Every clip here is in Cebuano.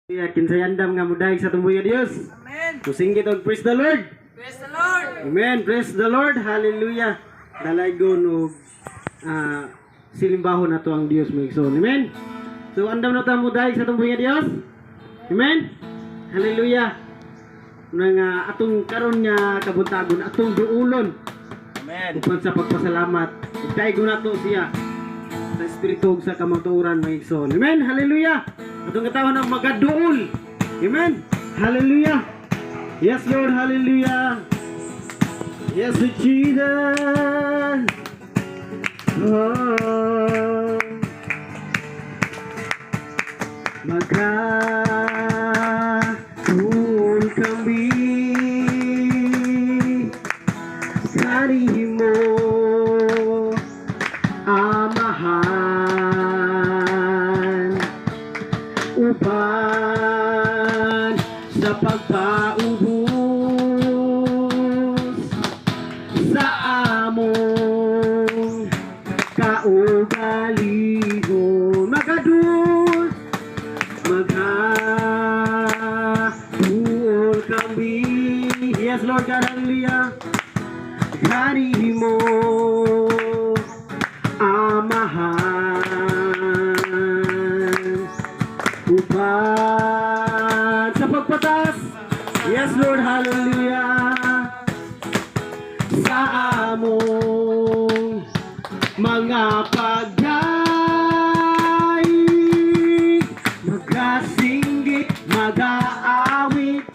Yeah, kinsay andam nga mudayeg sa atong buhi nga Dios? Amen. Musinggit og "Praise the Lord." Praise the Lord. Amen. Praise the Lord. Hallelujah. Dalaygon og silimbahon nato ang Dios, mga igsoon. Amen. So andam na ta mudayeg sa atong buhi nga Dios? Amen. Hallelujah. Una nga atong karon nga kabuntagon, atong duulon Amen. Upan sa pagpasalamat. Ug daygon nato siya sa espiritu ug sa kamatuoran, mga igsoon. Amen. Hallelujah. Atong katawhan ang magaduol. Amen. Hallelujah. Yes, Lord. Hallelujah. Yes, Jesus. Oh. Magaduol kami kanimo, Amahan, upan sa pagpaubos sa among kaugalingon. Magaduol, magaduol kami. Yes, Lord God, hallelujah, kanimo, Amahan, upan sa pagpatas. Yes, Lord, hallelujah, sa among mga pagdaig. Magasinggit, magaawit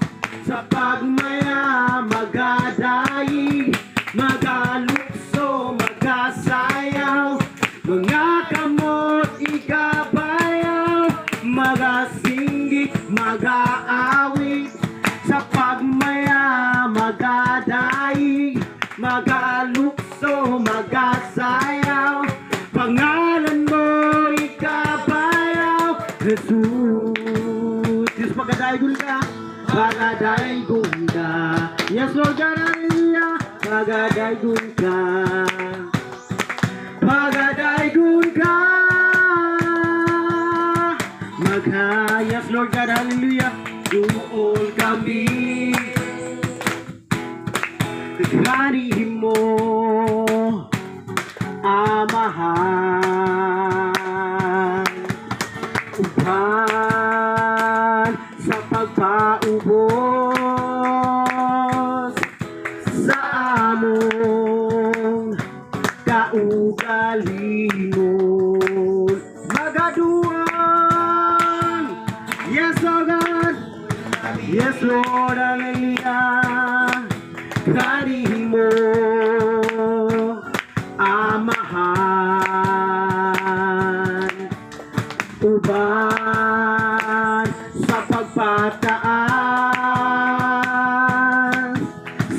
sa pagmaya, magadaig, magalukso, magasayaw, mga kamot ikabayaw. Magasinggit, magaawit sa pagmaya, magadaig, magalukso, magasayaw, pangalan mo ikabayaw, Jesus. Diyos, pagadaygon ka, pagadaygon ka. Yes, Lord God, hallelujah. Pagadaygon ka, pagadaygon ka. Yes, Lord God, hallelujah. Duol kami kanimo, Amahan, upan sa pagpaubos sa among kaugalingon. Magaduol. Yes, oh God. Yes, Lord, hallelujah, kanimo, Amahan, uban sa pagpataas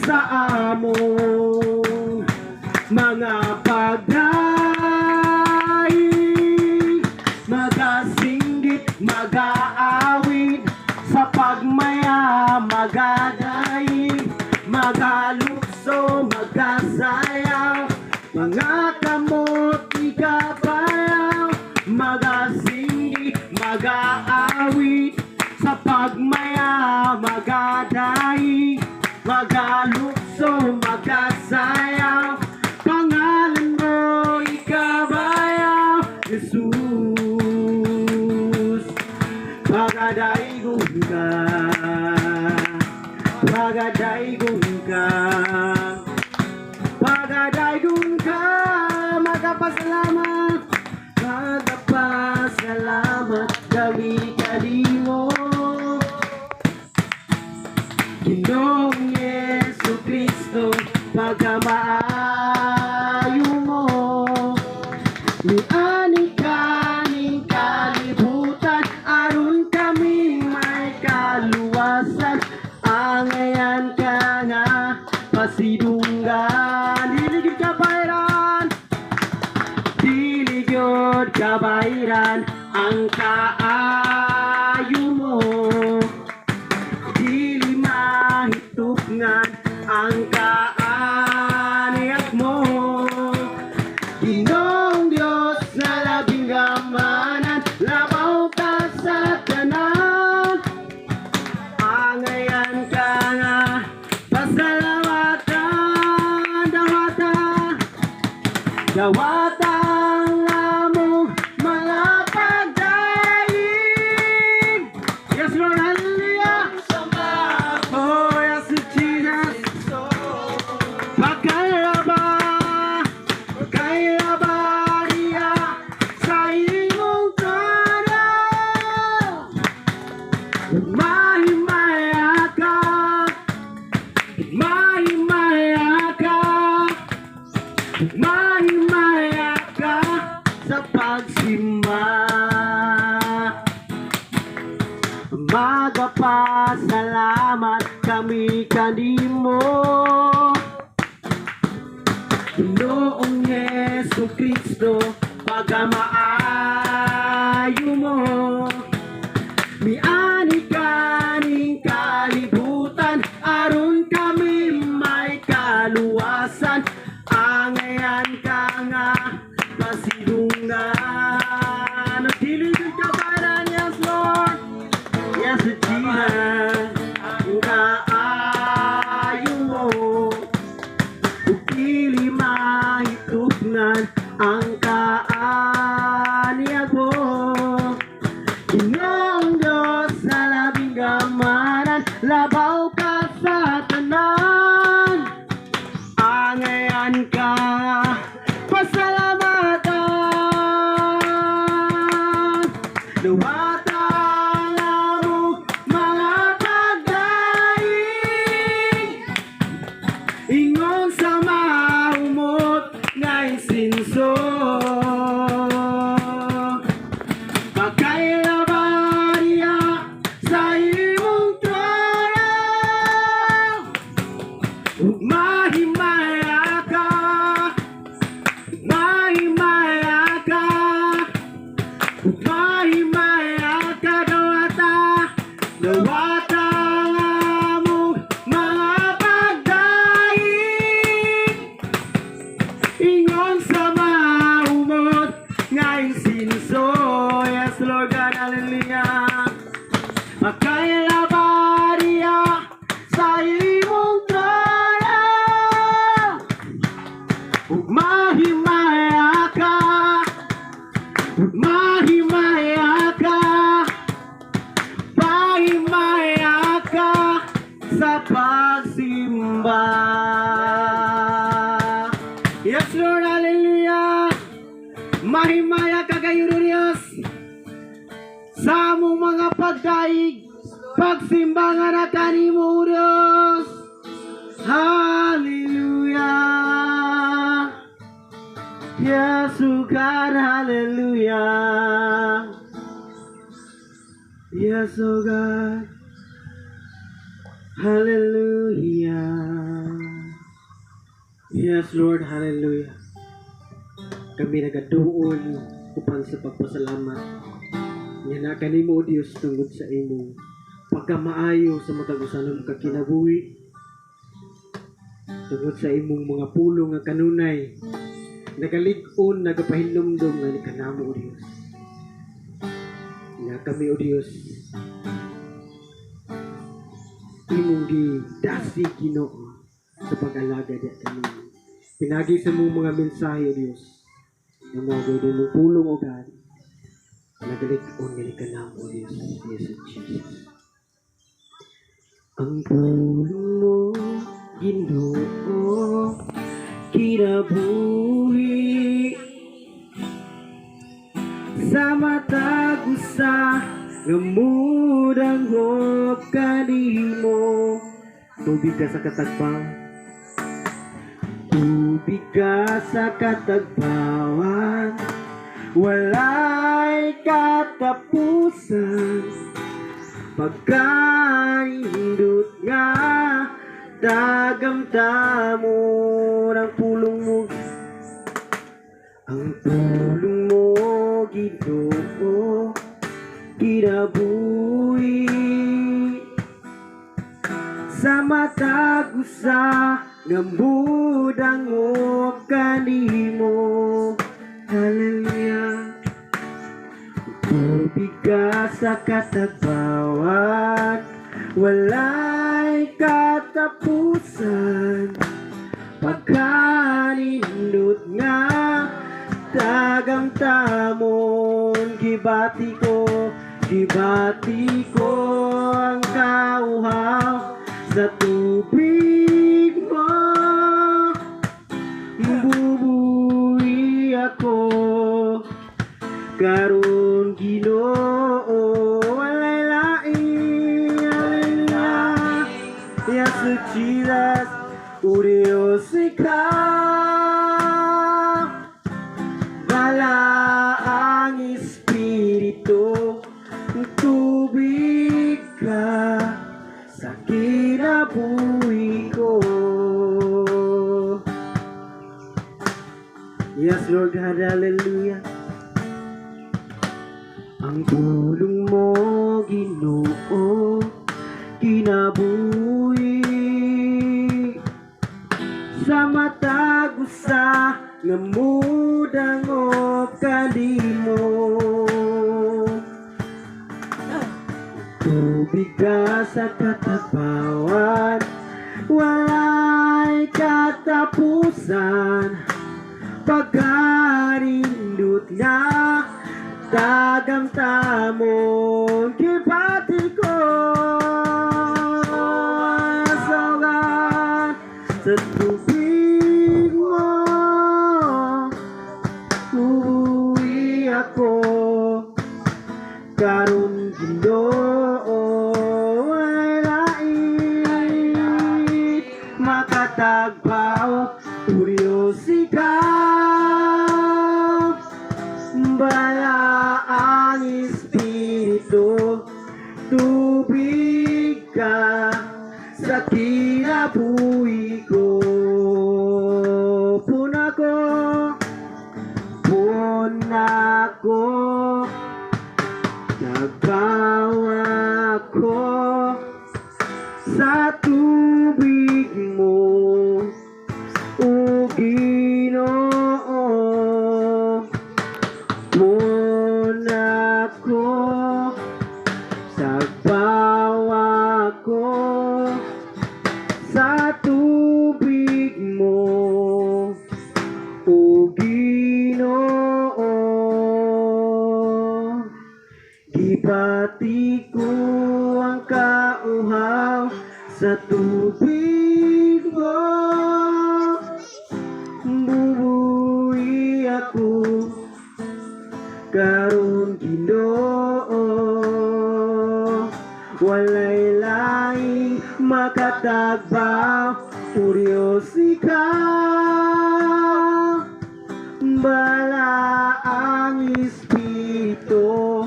sa among mga pagdaig. Magasinggit, magaawit sa pagmaya, magadaig, magalukso, magasayaw, mga kamot ikabayaw. Magasinggit, magaawit sa pagmaya, magadaig, magalukso, magasayaw, pangalan mo ikabayaw, Jesus. Pagadaygon ka, pagadaygon ka, pagadaygon ka. Magapasalamat, magapasalamat kami kanimo, Ginoong Yesu Kristo, pagkamaayo mo. Niani kaning kalibutan aron kami may kaluwasan. Angayan ka nga pasidunggan. Dili gyud kabayran, dili gyud kabayran ang kaayo mo. Dili mahitunggan ang kaanyat mo, Ginoong Diyos na labing gamanan. Labaw ka sa tanan. Dawata ang among mga pagdaig. Yes, Lord, hallelujah. Oh, yes, Jesus. Pagkailaba, pagkailaba niya sa imong trono. Mahimaya ka, mahimaya ka, mahimaya ka sa pagsimba. Magapasalamat kami kanimo, Ginoong Hesu Kristo, pagkamaayo mo. Miani kaning kalibutan aron kami may kaluwasan. Angayan ka nga pasidunggan. Dili jud ka baran. Yes, Lord. Yes, Jesus. Kaayo mo ug dili mahituknan ang kaanyag mo. Ginoong Diyos sa labing gamanan, labaw ka sa tanan. Angayan ka pasalamatan. Dawata ang among mga pagdaig ingon sa mahumot nga insinso. Pagkailabariya sa imong trono. Ug mahimaya ka, mahimaya ka, ug mahimaya ka. Dawata, dawata ang among mga pagdaig ingon sa mahumot nga insinso. Yes, Lord God, hallelujah. Pagkailabariya sa imong trono. Ug mahimaya ka, ug mahimaya ka, mahimaya ka sa pagsimba. Yes, Lord, hallelujah. Mahimaya ka kayo, Diyos, sa among mga pagdaig, pagsimba nga na kanimo, Diyos. Hallelujah. Yes, oh God, hallelujah. Yes, oh God. Hallelujah. Yes, Lord, hallelujah. Kami nagaduol upan sa pagpasalamat nga na kanimo, O Dios, tungod sa imong pagkamaayo sa matag usa namong kinabuhi, tungod sa imong mga pulong nga kanunay nagalig-on, nagapahinumdom nga ni kanamo, O Dios, nga kami, O Dios, imong gidasig, Ginoo, sa pag-alagad kanimo pinagi sa mong mga mensahe, O Dios, nga mga gawin mong pulong, O God, nagalig-on nga ni kanamo, O Dios. Yes, Jesus. Ang pulong mo, Ginoo, kinabuhi sa matag usa nga mudangop kanimo. Tubig ka sa katagbaw, tubig ka sa katagbawan, walay katapusan, pagkanindot nga tagamtamon. Ang pulong mo, ang pulong mo, Ginoo, kinabuhi sa matag usa nga mudangop kanimo. Hallelujah. Tubig ka sa katagbawan, walay katapusan, pagkanindot nga. Tagamtamon. Gibati ko, gibati ko ang kauhaw sa tubig mo. Bubuhi ako karon, Ginoo. Walay laing, hallelujah. Yes, Jesus, Urios ikaw. Balaang Espiritu, tubig ka sa kinabuhi ko. Yes, Lord God, hallelujah. Ang tulong mo, Ginoo, kinabuhi sa matag usa nga mudangop kanimo. Tubig ka sa katabawan, walay katapusan. Pagkarindot nga tagamtamon, gibati ko sa sa tubig mo. Uwi ako karon, Ginoo. Walay lain makatagbaw. Urios ikaw, Balaang Espiritu, tubig ka sa kinabuhi ko. Puna ko, puna ko, nagbawa ko sa tubig mo, O Ginoo. Puna ko, sagbawa ko sa tubig mo, O Ginoo. Gibati ko ang kauhaw sa tubig mo. Bubuhi ako karon, Ginoo. Walay laing makatagbaw. Urios ikaw, Balaang Espiritu,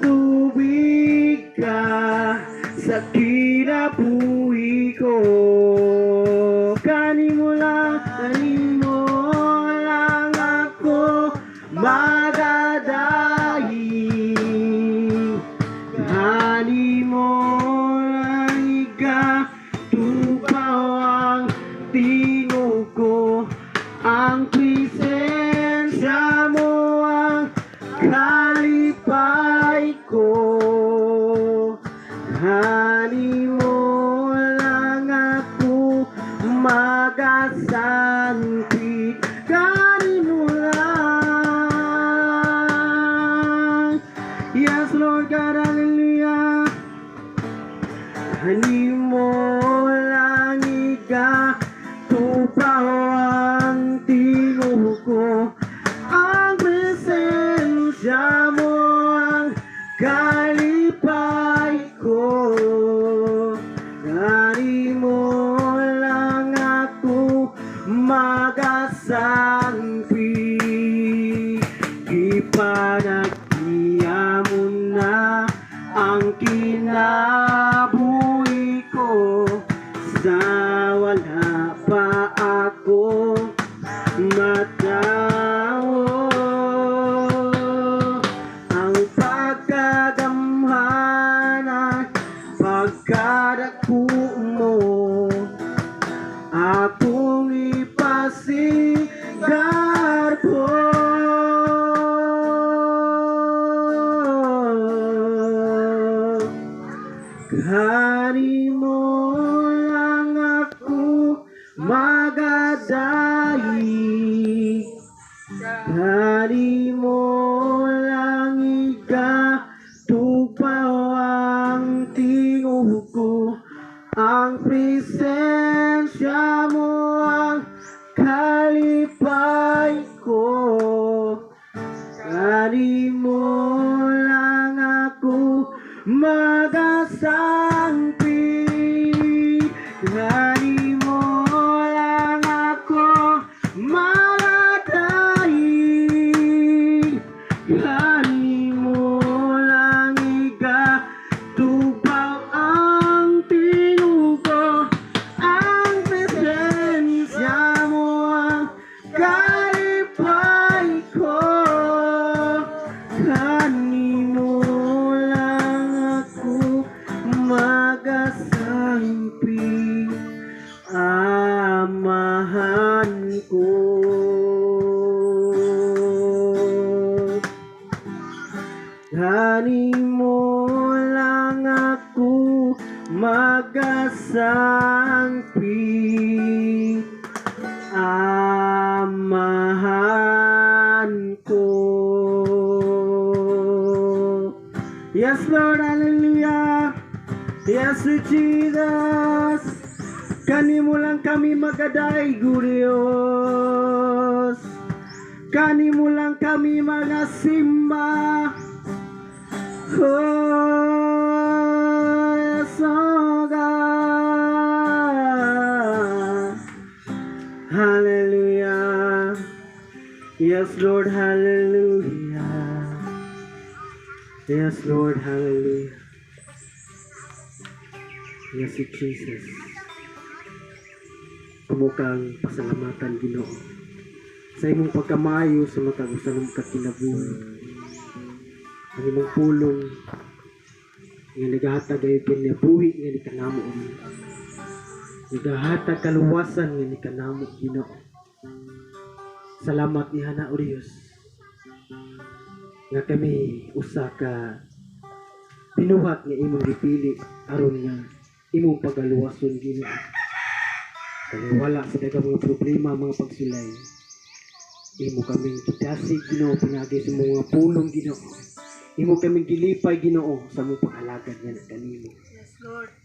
tubig ka sa kinabuhi ko. Kanimo lang ako magadayi. Kanimo lang igatupaw ang tingog ko. Ang presensya mo ang kalipay ko. Kanimo lang ako magasanti. Kanimo lang. Yes, Lord God, hallelujah. Kanimo lang igatupaw ang tingog ko. Ang presensya mo ang kalipay ko. Kanimo lang ako magasampi. Ipanagpiya mo na ang kinabuhi ko. Sa wala pa ako matawo, ang pagkagamhanan, pagkadako mo, akong ipasigarbo. Kanimo lang ako magadayi. Kanimo lang igatugpaw ang tingog ko. Ang presensya mo ang kalipay ko. Kanimo lang ako magasangpit. Kanimo lang ako magadaig. Kanimo lang igatugpaw ang tingog ko. Ang presensya mo ang kalipay ko. Kanimo lang ako magasangpit, Amahan ko. Kanimo lang ako magasangpit, Amahan ko. Yes, Lord, hallelujah. Yes, Jesus. Kanimo lang kami magadayeg, O Diyos. Kanimo lang kami magasimba. Oh, yes, oh God. Hallelujah. Yes, Lord, hallelujah. Yes, Lord, hallelujah. Yes, Jesus. Amo kang pasalamatan, Ginoo, sa imong pagkamayo sa matag usa namo ka kinabuhi. Ang imong pulong nga nagahatag ay kinabuhi nga ni kanamo, o Dios. Nagahatag kaluwasan nga ni kanamo, Ginoo. Salamat nihana, O Dios, nga kami usa ka binuhat nga imong gipili aron nga imong pagaluwason, Ginoo. Kaya wala sa daghang mga problema, mga pagsulay. Imo kaming gidasig, Ginoo, pinaagi sa mga pulong, Ginoo. Imo kaming gilipay, Ginoo, sa mong pag-alagad nga na kanimo. Yes, Lord.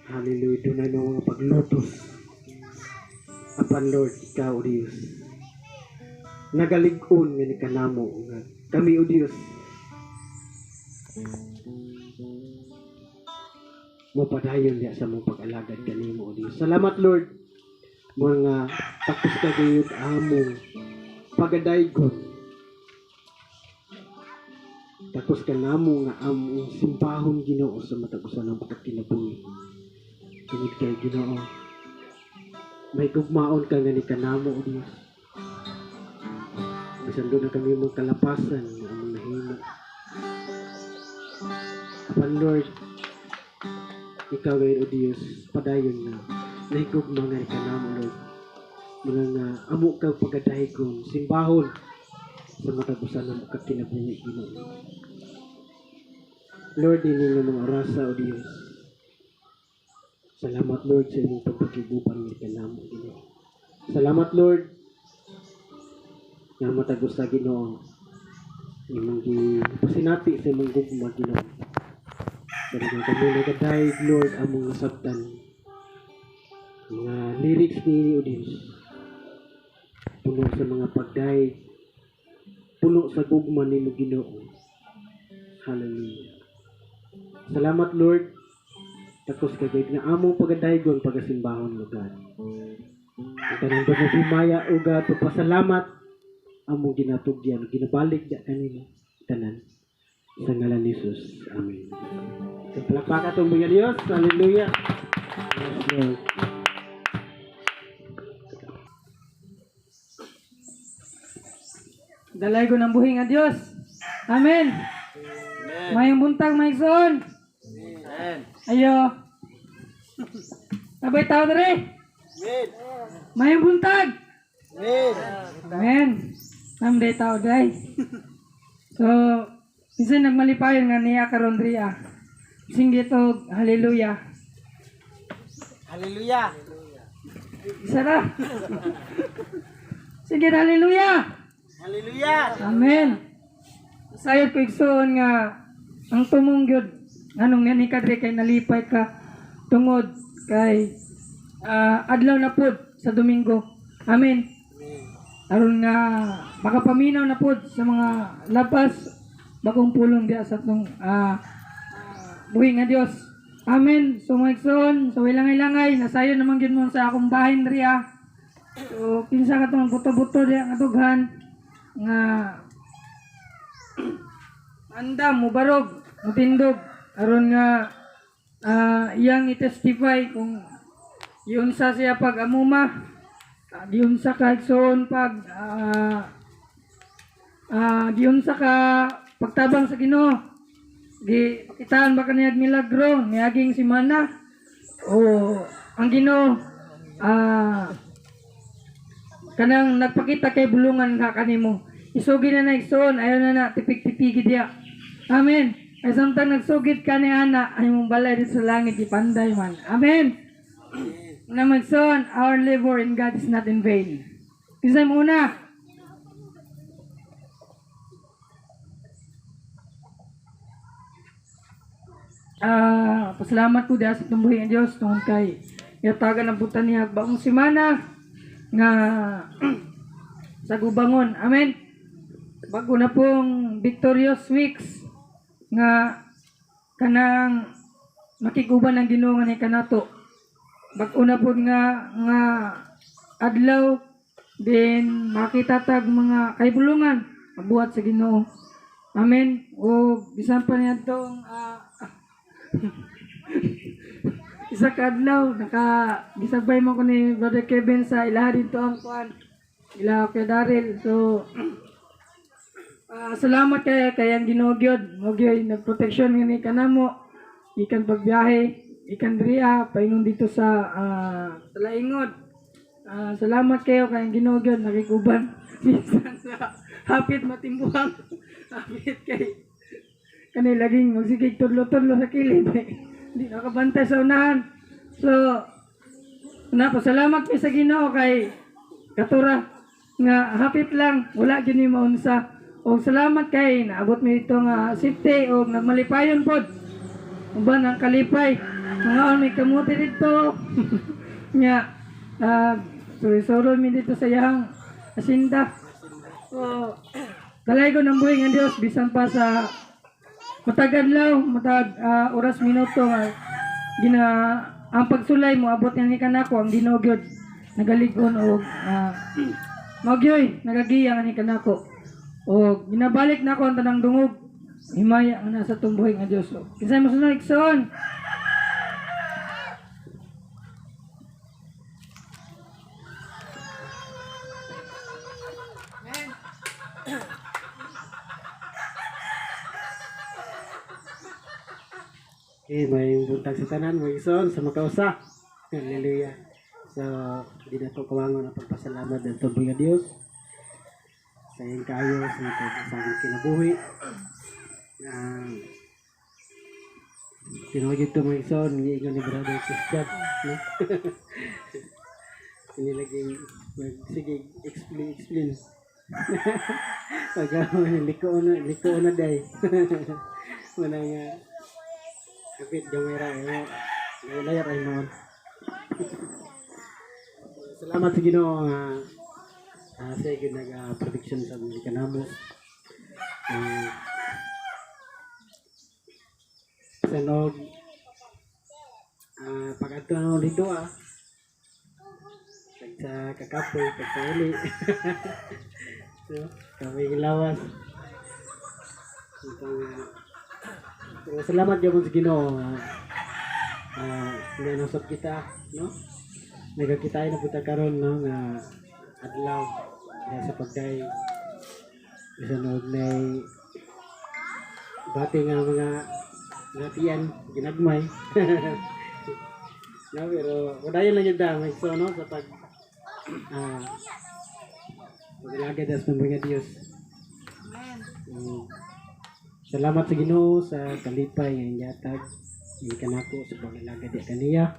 Hallelujah. Dunay mga paglutos. Apan Lord, ikaw, O Dios, nagalig-on nga ni kanamo nga kami, O Dios, mo padayon diya sa mong pag-alagad kanimo, O Dios. Salamat, Lord, mga takos ka gayud among pagadaygon. Takos ka namo nga among simbahon, Ginoo, sa matag usa namo ka kinabuhi. Tungod kay, Ginoo, may gugmaon ka nga ni kanamo, O Dios. Bisan duna kami mga kalapasan nga among nahimo. Apan Lord, ikaw gayon, O Dios, padayon na nahigugma nga ni kanamo, Lord. Mga nga amo kang pagadaygon, simbahon sa matag usa namo ka kinabuhi, Ginoo. Lord, ini nga mga orasa, O Dios. Salamat, Lord, sa imong pagpagiguban nga kanamo, Ginoo. Salamat, Lord, nga matag usa, Ginoo, imong gipasinati sa imong gugma, Ginoo. Pero kung kami nagadayeg, Lord, among nasabtan mga lyrics ni, O Dios, puno sa mga pagdayeg, puno sa gugma nimo, Ginoo. Hallelujah. Salamat, Lord. Takos ka gayud nga among pagadaygon, pagasimbahon, O God. Ang tanang mga himaya, O God, pagpasalamat among ginatugyan, ginabalik da kanimo tanan sa ngalan ni Jesus. Amen. So, palakpakan atong mga Dios. Hallelujah. Yes, Lord. Dalaygon ang buhi nga Dios. Amen. Amen. Mayong buntag, mga igsoon. Amen. Ayo. Tabay tao dere. Amen. Mayong buntag. Amen. Amen. Namday tao day. So, minsan nagmalipayon nga niya karon diri ah. Singgit og hallelujah. Hallelujah. Isa ra. Sige, hallelujah. Hallelujah. Amen. Sayod ko, igsoon, nga ang tumong gyud anong nani ka diri kay nalipay ka tungod kay adlaw na pod sa Domingo. Amen. Aron nga makapaminaw na pod sa mga labas bagong pulong diya sa atong buhi nga Dios. Amen. So mga igsoon, so langay-langay, nasayon naman gyud mo sa akong bahin riya. So kinsa ka tong buto-buto diya nga dughan nga andam mubarog, mutindog aron nga iyang i-testify kung giunsa siya pag amuma, giunsa ka, igsoon, pag giunsa ka pagtabang sa Ginoo, gi pakitaan ba kaniya milagro niaging simana o ang Ginoo kanang nagpakita kay bulungan ka kanimo. Isugi na na, igsoon, ayaw na na tipik-tipigi diya. Amen. Ay samtang nagsugid ka ni ana, ay mong balay dito sa langit ipanday man. Amen. Na magsoon, our labor in God is not in vain. Isa muna. Pasalamat ko diha sa tumbuhi ng Dios tungod kay yatagan ang butan niya bagong semana nga sa gubangon. Amen. Bago na pong victorious weeks nga kanang makiguban ang Ginoo nga ni kanato. Bag-o na pod nga nga adlaw din makita tag mga kaibulungan mabuhat sa Ginoo. Amen. O bisan pa niya tong isa ka adlaw naka gisabay mo ko ni Brother Kevin sa ilaha dito ang kuan ila kay Daryl. So salamat kay kay ang Ginoo gyud mo gyud nagproteksyon ngani kanamo ikan pagbiyahe ikan diriya paingon dito sa Talaingod. Salamat kayo kay ang Ginoo gyud nakikuban bisan sa hapit matimbuhang hapit kay kani laging magsigig tudlo-tudlo sa kilid eh. Hindi nakabantay sa unahan. So, na pasalamat mi sa Ginoo kay katura nga hapit lang wala gyud ni maunsa. Og salamat kay naabot mi dito nga safety og nagmalipayon pod. Uban ang kalipay. Mga may kamuti dito. Nga suri-suro mi dito sa iyang asinda. So, kalaygon ang buhi ng Dios bisan pa sa matag adlaw, matag oras minuto nga gina ang pagsulay mo abot ni kanako ang Ginoo gyud nagalig-on og mao gyoy nagagiya nga ni kanako og ginabalik nako ang tanang dungog himaya nga nasa tumbuhi nga Dios. So, kinsay mosunod, igsoon? Okay, may buntag sa tanan, mga igsoon, sa makausa. Hallelujah. So, di na to kawangon ang pagpasalamat ng tuboy nga Dios. Sa iyong kaayo, sa iyong sa among kinabuhi. Tinuod ito, mga igsoon, giingon ni Brother Christian. No? Hindi lagi mag, sige, explain, explain. Pag liko na day. Wala nga, kapit gamay ra eh. Layar ay noon. Salamat sa Ginoo nga sa gyud naga protection sa mga kanamo. Sa nog pag-adto na dito pag sa kakapoy pag sa uli. So, kami gilawas. Ito nga. Pero salamat gyud sa Ginoo nga uh, kita, no? Nagakita na punta karon, no, nga adlaw dahil sa pagday bisan og nay bati nga mga natian ginagmay, no, pero wala lang yun may so, no, sa pag pag-alagad sa mga Dios. Salamat sa Ginoo sa kalipay nga gihatag ni kanako sa pag-alagad di kaniya.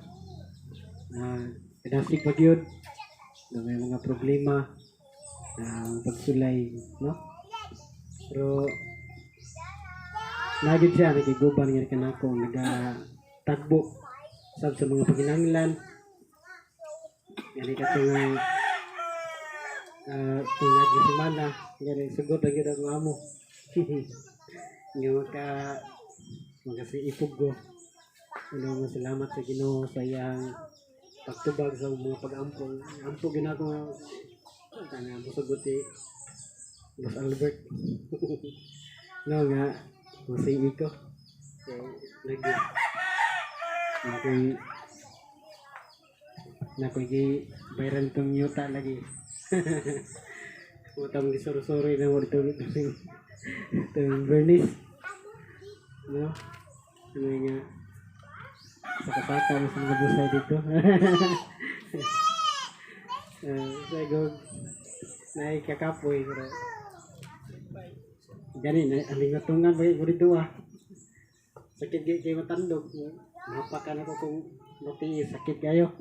Kadasig pa gyud na may mga problema. Ang pagsulay, no? Pero lagi siya nagiguban nga kanako, nagatagbo sab sa mga paginanglan. Gani kato nga tingag semana, gani sugot na gyud ang amo. Nga makasiipog ko. Ano nga, salamat sa Ginoo sa iyang pagtubag sa mga pag-ampo. Ampo gyud ako nga tanga musugot si Boss Albert. No nga masii ko. So, lagi nakoy nakoy gi bayran tong yuta lagi. Utang gisuro-suro na mo dito itong Bernice. No? Ano nga saka-saka mo sa mga busay dito. Sa gog naikakapoy pero gani na ang lingatungan ba ko dito ah. Sakit gyud kay matandog. Mapakan ako kung matiis, sakit kayo.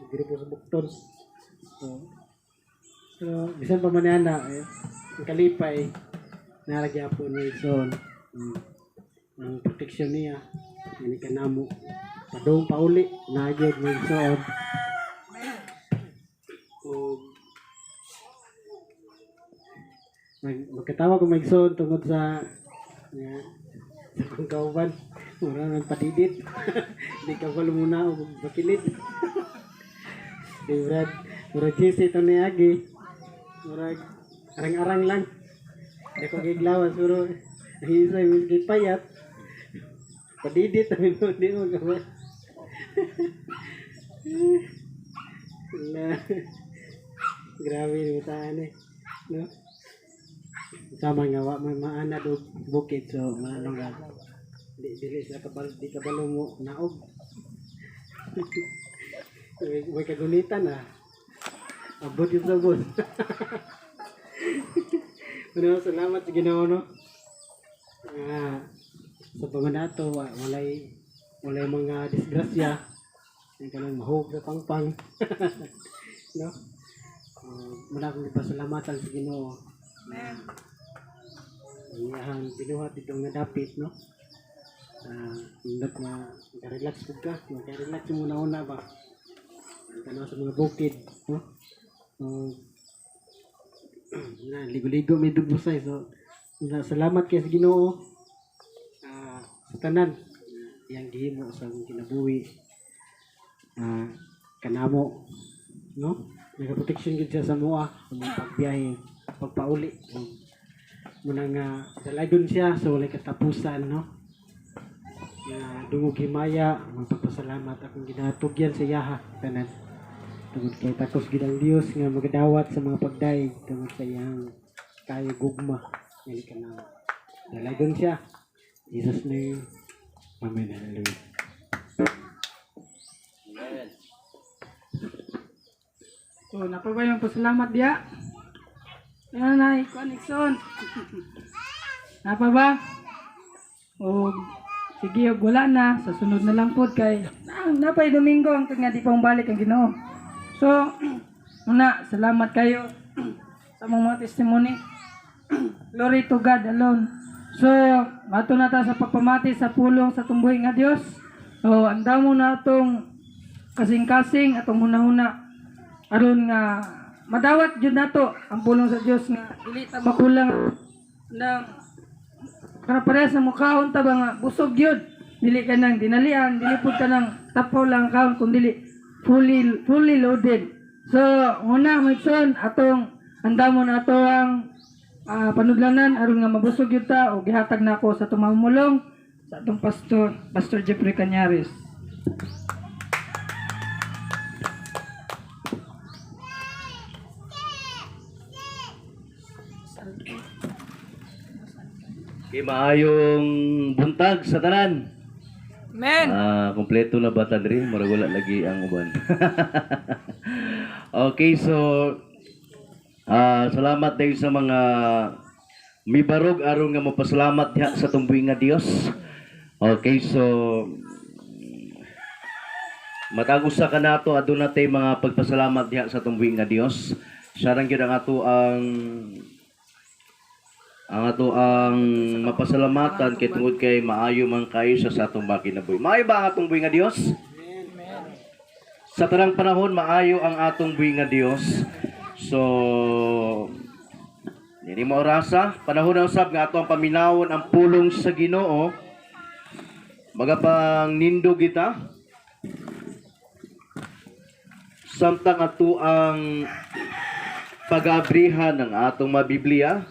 Grupo sa bukton. So, pero bisan pa man ana eh, ang kalipay naragyapon ni Son. Ang proteksyon niya ngani kanamo padung pauli nagyod ni Son. Ug magkatawa ko maigsoon tungod sa nga, sa akong kauban. Mura nagpadidit. Di ka pa muna og bakilid. Di Brad, murag cheesy ito ni Agi. Murag arang-arang lang. Di ko giglawas pero ang isa miski payat. Padidit mo di mo gawa. Wala. Grabe ni taan eh. No? Sama nga wa may maana og bukid, so maano nga di dili sila kabalo, di kabalo mo naog. May kagunitan ah. Abot yung sabon. Pero salamat sa Ginoo, no. Ah, sa pamanato walay walay mga disgrasya. Ang kanang mahog sa pangpang. No? Muna akong ipasalamatan sa Ginoo. Amen. Ang iyahang binuhat itong nga dapit, no? Indot na maka-relax pud ka, maka-relax mo una ba. Ang tanaw sa mga bukid, no? So, na ligo-ligo may dugusay, so na, salamat kay sa Ginoo sa tanan iyang gihimo sa among kinabuhi kanamo, no? Nagaproteksyon gid siya sa moa sa mga pagbiyahe pagpauli. Muna nga dalagon siya so walay katapusan, no? Nga dungog himaya ang pagpasalamat akong ginatugyan sa iyaha tanan tungod kay takos gid ang Dios nga magadawat sa mga pagdaig tungod sa iyang kayo gugma ngani kanamo. Dalagon siya. Jesus name. Amen. Hallelujah. Amen. So, napabay yung pasalamat diya. Ayan na, kuan Nixon. Napa ba? O, sige, og wala na. Sa sunod na lang po kay napay Domingo ang nga di pa balik ang Ginoo. So, una, salamat kayo sa mga testimony. Glory to God alone. So, mato na ta sa pagpamati sa pulong sa tumbuhi nga Dios. So, andamo na atong kasing-kasing atong hunahuna aron nga madawat jud nato ang pulong sa Dios nga dili ta makulang ng kana parehas sa mukhaon ta ba nga busog gyud, dili ka nang dinalian, dili pud ka nang tapaw lang kaon, kun dili fully fully loaded. So una, Mitson, atong andamon ato ang panudlanan aron nga mabusog gyud ta, o gihatag nako sa atong mamulong sa atong pastor, Pastor Jeffrey Cañares. Okay, maayong buntag sa tanan. Amen. Ah, kompleto na ba ta diri? Murag wala lagi ang uban. Okay, so salamat dayon sa mga mibarog aron nga mapasalamat diha sa tumbuhi nga Dios. Okay, so matag usa ka nato aduna tay mga pagpasalamat diha sa tumbuhi nga Dios. Siya lang gyud ang ato ang mapasalamatan kay tungod kay maayo man kayo sa atong mga kinabuhi. Maayo ba ang atong buhi nga Dios? Sa tanang panahon, maayo ang atong buhi nga Dios. So nini mo orasa, panahon na usab nga ato ang paminawon ang pulong sa Ginoo. Magapang nindog kita samtang ato ang pag-abrihan ng atong mga Biblia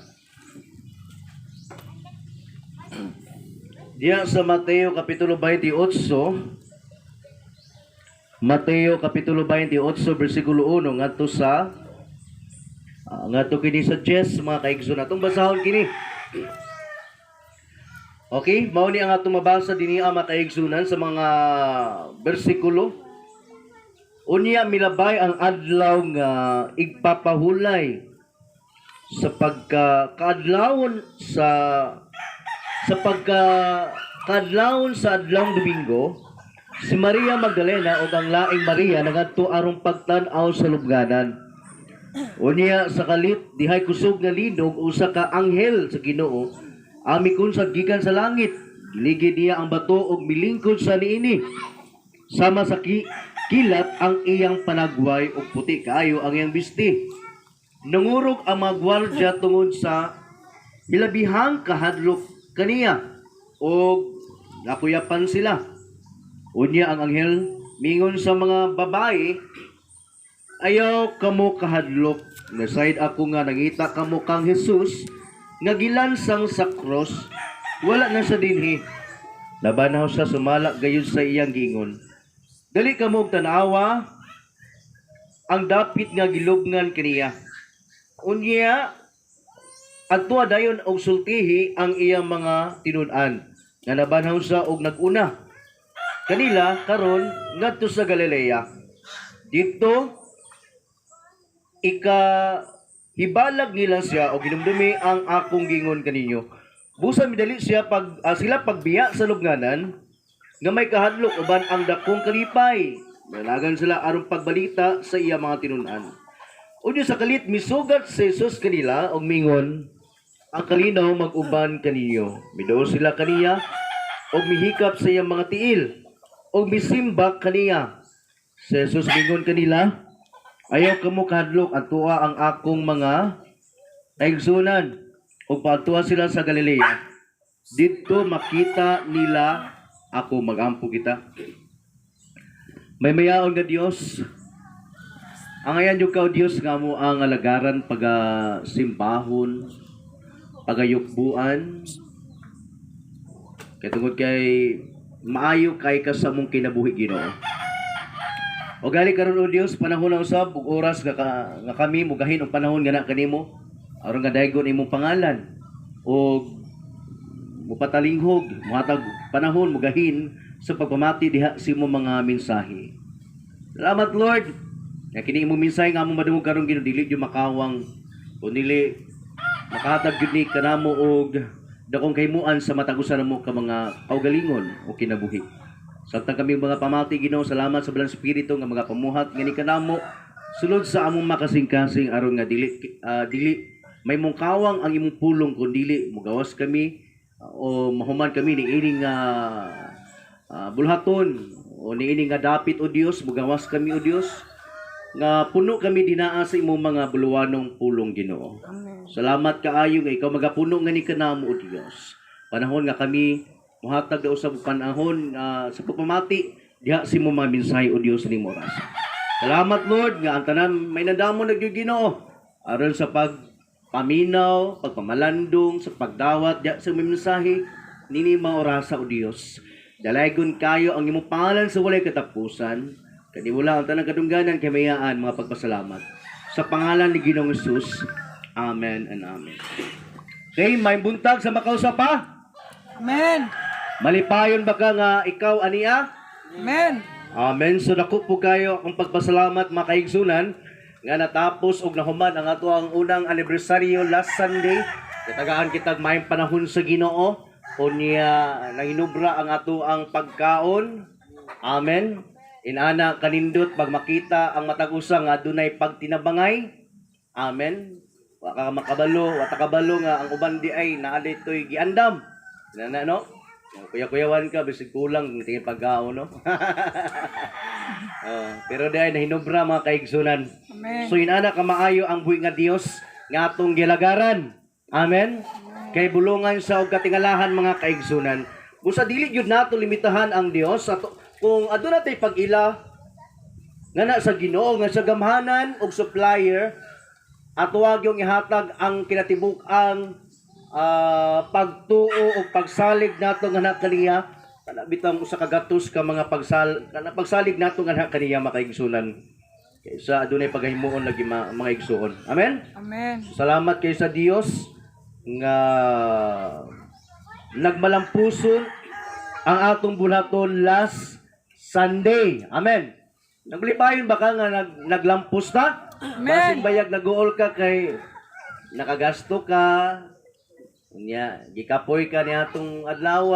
diya sa Mateo Kapitulo 28, Mateo Kapitulo 28 versikulo 1 ngadto kini sa 10, mga kaigsoon. Atong basahon kini. Okay, mao ni ang atong mabasa dinhi, ang mga kaigsunan, sa mga bersikulo. Unya milabay ang adlaw nga igpapahulay sa pagka kaadlawon sa pagka kaadlawon sa adlawng Domingo, si Maria Magdalena ug ang laing Maria nangadto aron pagtan-aw sa lubnganan. Unya sa kalit, dihay kusog nga linog, usa ka anghel sa Ginoo ang mikunsad gikan sa langit. Giligid niya ang bato ug milingkod sa niini. Sama sa kilat ang iyang panagway ug puti kaayo ang iyang bisti. Nangurog ang mga gwardya tungod sa hilabihang kahadlok kaniya ug nakuyapan sila. Unya ang anghel mingon sa mga babae, "Ayaw kamo kahadlok. Nasayod ako nga nangita kamo kang Jesus nga gilansang sa cross. Wala na siya dinhi. Nabanhaw siya sumala gayud sa iyang gingon. Dali kamo og tan-awa ang dapit nga gilubngan kaniya. Unya adtoa dayon og sultihi ang iyang mga tinud-an nga nabanhaw siya og nag-una kanila karon ngadto sa Galilea. Didto ika hibalag nila siya og hinumdumi ang akong gingon kaninyo." Busa midali sila pagbiya sa lubnganan nga may kahadlok uban ang dakong kalipay. Nalagan sila aron pagbalita sa iya mga tinun-an. Unya sa kalit, misugat si Jesus kanila og mingon, "Ang kalinaw mag-uban kaninyo." Miduol sila kaniya og mihikap sa iyang mga tiil og misimba kaniya. Si Jesus mingon kanila, "Ayaw kamo kahadlok, adtoa ang akong mga kaigsunan ug paadtua sila sa Galilea. Didto makita nila ako." Magampo kita. May mayaon nga Dios, angayan gyud ka, O Dios, nga amo ang alagaran, paga simbahon, pagayukbuan, kay tungod kay maayo kay ka sa among kinabuhi, Ginoo. O gali karon, O Dios, panahon na usab ug oras nga kami mugahin og panahon nga na kanimo aron nga daygon imong pangalan ug mupatalinghog, muhatag panahon, mugahin sa pagpamati diha sa imong mga mensahe. Salamat, Lord. Nga kini imong mensahe nga among madungog karon, Ginoo, dili gyud makawang kun dili makahatag gyud ni kanamo og dakong kahimuan sa matag usa namo ka mga kaugalingon o kinabuhi. Samtang kami mga pamati, Ginoo, salamat sa Balang Espiritu nga mga pamuhat ngani kanamo sulod sa among makasing-kasing aron nga dili may mong kawang ang imong pulong kun dili mugawas kami o mahuman kami ni ining bulhaton o niini nga dapit, O Dios. Mugawas kami, O Dios, nga puno kami dinaa sa imong mga buluwanong pulong, Ginoo. Salamat kaayo nga ikaw magapuno ngani kanamo, O Dios. Panahon nga kami muhatag daw sa panahon sa pagpamati diha sa imong mga mensahe, O Dios, ning oras. Salamat, Lord, nga ang tanan may nandamo na gyud, Ginoo, aron sa pagpaminaw, pagpamalandong, sa pagdawat diha sa imong mensahe nini mga orasa, O Dios. Dalaygon kayo ang imong pangalan sa walay katapusan. Kaniwala ang tanang kadungganan, kamayaan, mga pagpasalamat. Sa pangalan ni Ginoong Jesus. Amen and amen. Okay, may buntag sa makausap pa. Amen. Malipayon ba ka nga ikaw ania? Amen. Amen. So dako po kayo akong pagpasalamat, mga kaigsunan, nga natapos og nahuman ang ato ang unang anibersaryo last Sunday. Katagaan kitag maayong panahon sa Ginoo. Unya nanginubra ang ato ang pagkaon. Amen. Inana kanindot pag makita ang matag usa nga adunay pagtinabangay. Amen. Wa ka makabalo, wa ta kabalo nga ang uban di ay naa dito'y giandam. Na na no? Kuya-kuyawan ka bisig kulang tingin pagkaon, no. Oh, pero di ay nahinubra, mga kaigsunan. Amen. So inana kamaayo ang buhi nga Dios nga atong gilagaran. Amen. Kay bulungan sa og katingalahan, mga kaigsunan. Busa dili gyud nato limitahan ang Dios ato kung aduna tay pag-ila nga na sa Ginoo nga sa gamhanan og supplier, ato yung ihatag ang kinatibuk-ang pagtuo o pagsalig nato nga na kaniya, kana bitang usa ka gatos ka mga pagsal kana pagsalig nato nga na kaniya, mga kaigsunan, kaysa adunay paghimuon lagi, mga igsuon. Amen. Amen. Salamat kay sa Dios nga nagmalampuson ang atong buhaton last Sunday. Amen. Naglipayon ba ka nga naglampos na? Amen. Basig bayag nag-uol ka kay nakagasto ka. Unya, gikapoy ka ni atong adlaw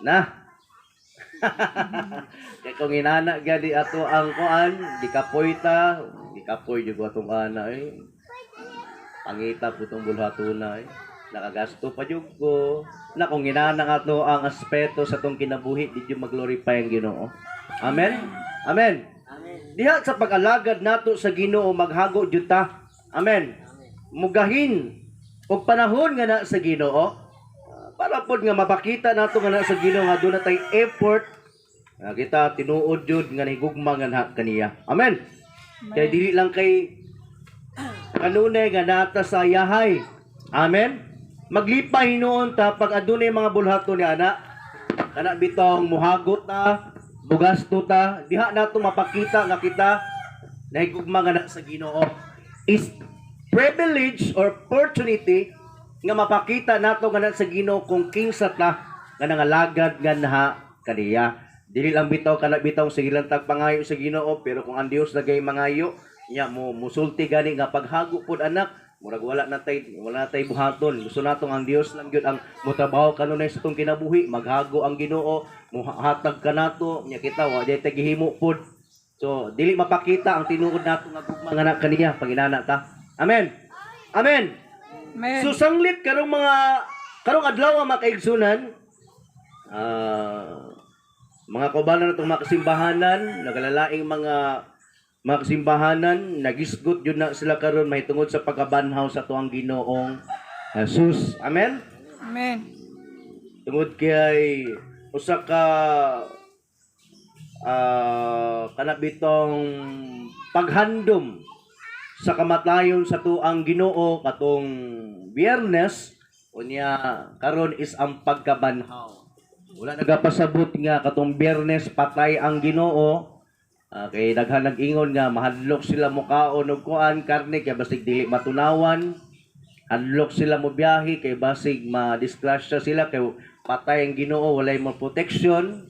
na. Kay kung inana gadi ato ang kuan, gikapoy ta, gikapoy jud atong ana eh. Pangita po itong bulhatuna eh. Nakagasto pa jud ko. Na kung inana nga to ang aspeto sa tong kinabuhi, di jud mag-glorify ang Ginoo. Amen. Amen. Amen. Diha sa pag-alagad nato sa Ginoo, maghago jud ta. Amen. Mugahin og panahon nga na sa Ginoo, para pod nga mapakita nato nga na sa Ginoo nga aduna tay effort nga kita tinuod jud nga nahigugma nga na kaniya. Amen. Kay dili lang kay kanunay nga nata sa yahay. Amen. Maglipay hinuon ta pag adunay mga bulhaton ni ana. Kana bitong muhagot ta, bugasto ta, diha nato mapakita nga kita nahigugma nga na sa Ginoo. Is privilege or opportunity nga mapakita nato nga na sa Ginoo kung kinsa ta nga nangalagad nga naha kaniya. Dili lang bitaw kana bitaw sige lang tag pangayo sa Ginoo, pero kung ang Dios nagay mangayo nya mo musulti gani nga paghago pod anak, murag wala na tay buhaton. Gusto natong ang Dios lang gyud ang motrabaho kanunay sa tong kinabuhi. Maghago ang Ginoo, mohatag kanato nya kita wa di tay gihimo pod. So dili mapakita ang tinuod nato nga gugma nga na kaniya panginana ta. Amen. Amen. Amen. So sanglit karong mga karong adlaw, mga kaigsunan, mga kaubanan natong mga kasimbahanan, nagalalaing mga kasimbahanan, nagisgot yun na sila karon mahitungod sa pagkabanhaw sa tuang Ginoong Jesus. Amen. Amen. Tungod kay usa ka kana bitong paghandom sa kamatayon sa tuang Ginoo katong Biyernes, unya karon is ang pagkabanhaw. Wala nagapasabot nga katong Biyernes patay ang Ginoo. Kay daghan nag-ingon nga mahadlok sila mukaon og kuan karne kay basig dili matunawan. Hadlok sila mo biyahe kay basig ma-disgrasya sila kay patay ang Ginoo, walay mo protection.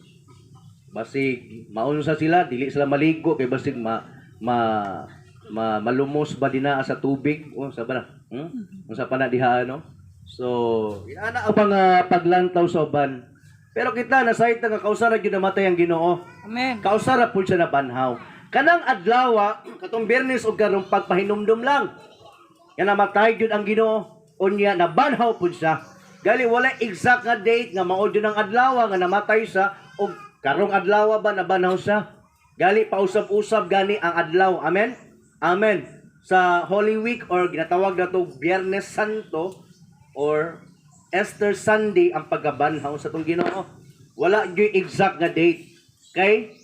Basig maunsa sila, dili sila maligo kay basig ma ma, ma malumos ba dinaa sa tubig o sa ba na? Unsa pa na diha, no? So, inana ang mga paglantaw sa uban. Pero kita nasayod nga kausara gyud namatay ang Ginoo. Amen. Kausara pud siya nabanhaw. Kanang adlaw, katong Biyernes og karong, pagpahinumdum lang. Nga namatay gyud ang Ginoo, unya nabanhaw pud siya. Gali wala exact nga date nga mao jud ang adlaw nga namatay siya og karong adlaw ba nabanhaw siya. Gali pausab-usab gani ang adlaw. Amen. Amen. Sa Holy Week or ginatawag nato Biyernes Santo or Easter Sunday ang pagkabanhaw sa tong Ginoo. Wala gyud exact nga date. Kay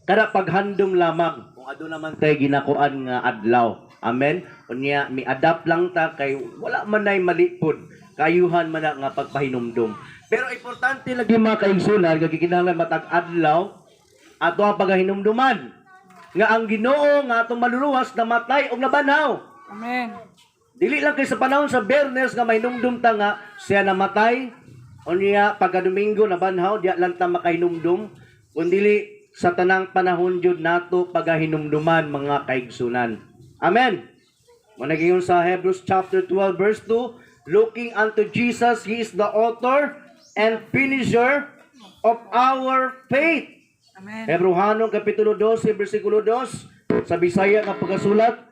kada paghandom lamang kung aduna man tay ginakuan nga adlaw. Amen. Unya mi-adapt lang ta kay wala man nay mali pod. Kayuhan man na nga pagpahinumdum. Pero importante lagi, mga kaigsunan, nga gikinahanglan matag adlaw ato ang pagahinumduman nga ang Ginoo nga atong maluluwas namatay og nabanhaw. Amen. Dili lang kay sa panahon sa Biyernes nga mahinumdum ta nga siya namatay unya pagka Domingo nabanhaw, diya lang ta makahinumdum, kundi sa tanang panahon jud nato pagahinumduman, mga kaigsunan. Amen. Mao nang sa Hebrews chapter 12 verse 2, "Looking unto Jesus, he is the author and finisher of our faith." Amen. Hebreohanon kapitulo 12 bersikulo 2 sa Bisaya nga pagkasulat.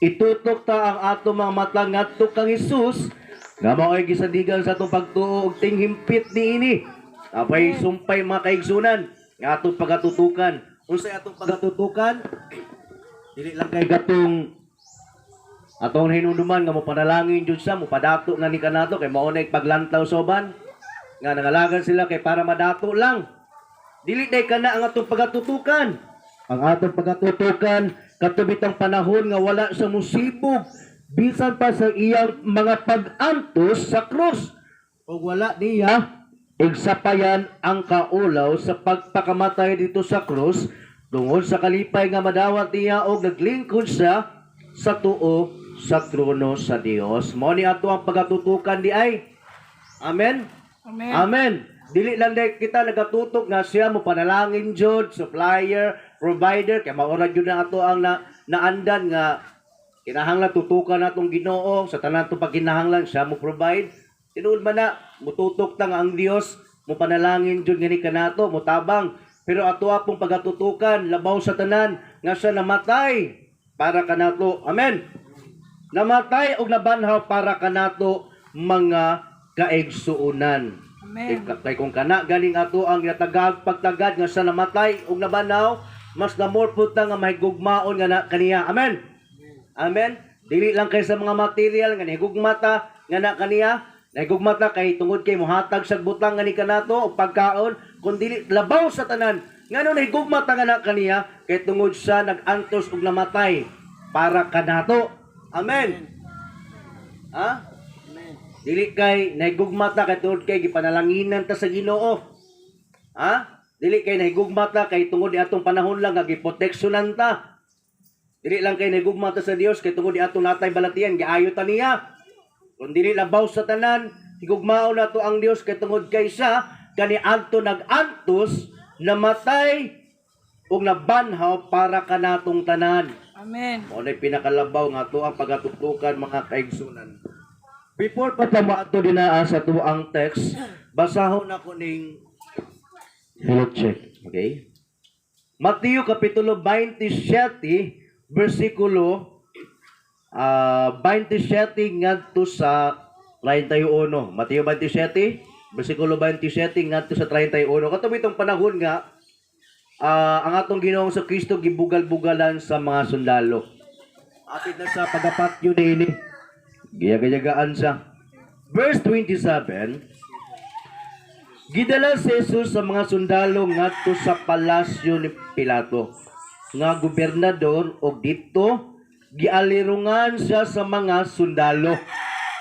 Itutok ta ang ato mga mata ngadto kang Hesus nga mao'y gisandigan sa atong pagtuo ug tinghimpit niini. Apay sumpay, mga kaigsunan, nga atong pagatutukan. Unsay atong pagatutukan? Dili lang kay gatong atong hinumduman nga mopanalangin jud siya, mopadato nga ni kanato kay mao na paglantaw sa uban nga nangalagan sila kay para madato lang. Dili day kana ang atong pagatutukan. Ang atong pagatutukan kadto bitang panahon nga wala sa musibog bisan pa sa iyang mga pag-antos sa krus ug wala niya igsapayan ang kaulaw sa pagpakamatay dito sa krus tungod sa kalipay nga madawat niya og naglingkod siya sa tuo sa trono sa Dios. Mao ni ato ang pagatutukan di ay. Amen. Amen. Amen. Dili lang dahil kita nagatutok nga siya mo panalangin jud, supplier, provider, kay maura jud na ato ang naandan nga kinahanglan tutukan natong Ginoo sa tanan to pagkinahanglan siya mo provide. Tinuod man na mututok ta nga ang Dios mo panalangin jud ngani kanato, motabang. Pero ato apong pagatutukan labaw sa tanan nga siya namatay para kanato. Amen. Namatay og nabanhaw para kanato, mga kaigsuonan. Amen. Kay kung kana galing ato ang natagag pagtagad nga sa namatay ug nabanhaw, mas na more pud ta nga mahigugmaon nga na kaniya. Amen. Amen. Dili lang kay sa mga material nga nahigugma ta nga na kaniya, nahigugma ta kay tungod kay mohatag sa butang nga ni kanato og pagkaon, kun dili labaw sa tanan ngano nahigugma ta nga na kaniya kay tungod sa nag-antos ug namatay para kanato. Amen. Ha? Amen. Dili kay nahigugma ta kay tungod kay gipanalanginan ta sa Ginoo. Ha? Dili kay nahigugma ta kay tungod di atong panahon lang nga giproteksyonan ta. Dili lang kay nahigugma ta sa Dios kay tungod di atong natay balatian giayo ta niya. Kun dili labaw sa tanan, higugmaon nato ang Dios kay tungod kay siya kaniadto nag-antos, namatay ug nabanhaw para kanatong tanan. Amen. Mao na'y pinakalabaw nga ato ang pagatutukan, mga kaigsunan. Before pa ta moadto dinaa sa tuang text, basahon ako ning hello check, okay? Mateo kapitulo 27 bersikulo 27 ngadto sa 31. Mateo 27 bersikulo 27 ngadto sa 31. Kato itong panahon nga ang atong Ginoong sa Kristo gibugal-bugalan sa mga sundalo. Apit na sa pagapatyo niini. Giyagayagaan siya. Verse 27, gidala si Jesus sa mga sundalo ngadto sa palasyo ni Pilato nga gobernador og didto gialirungan siya sa mga sundalo.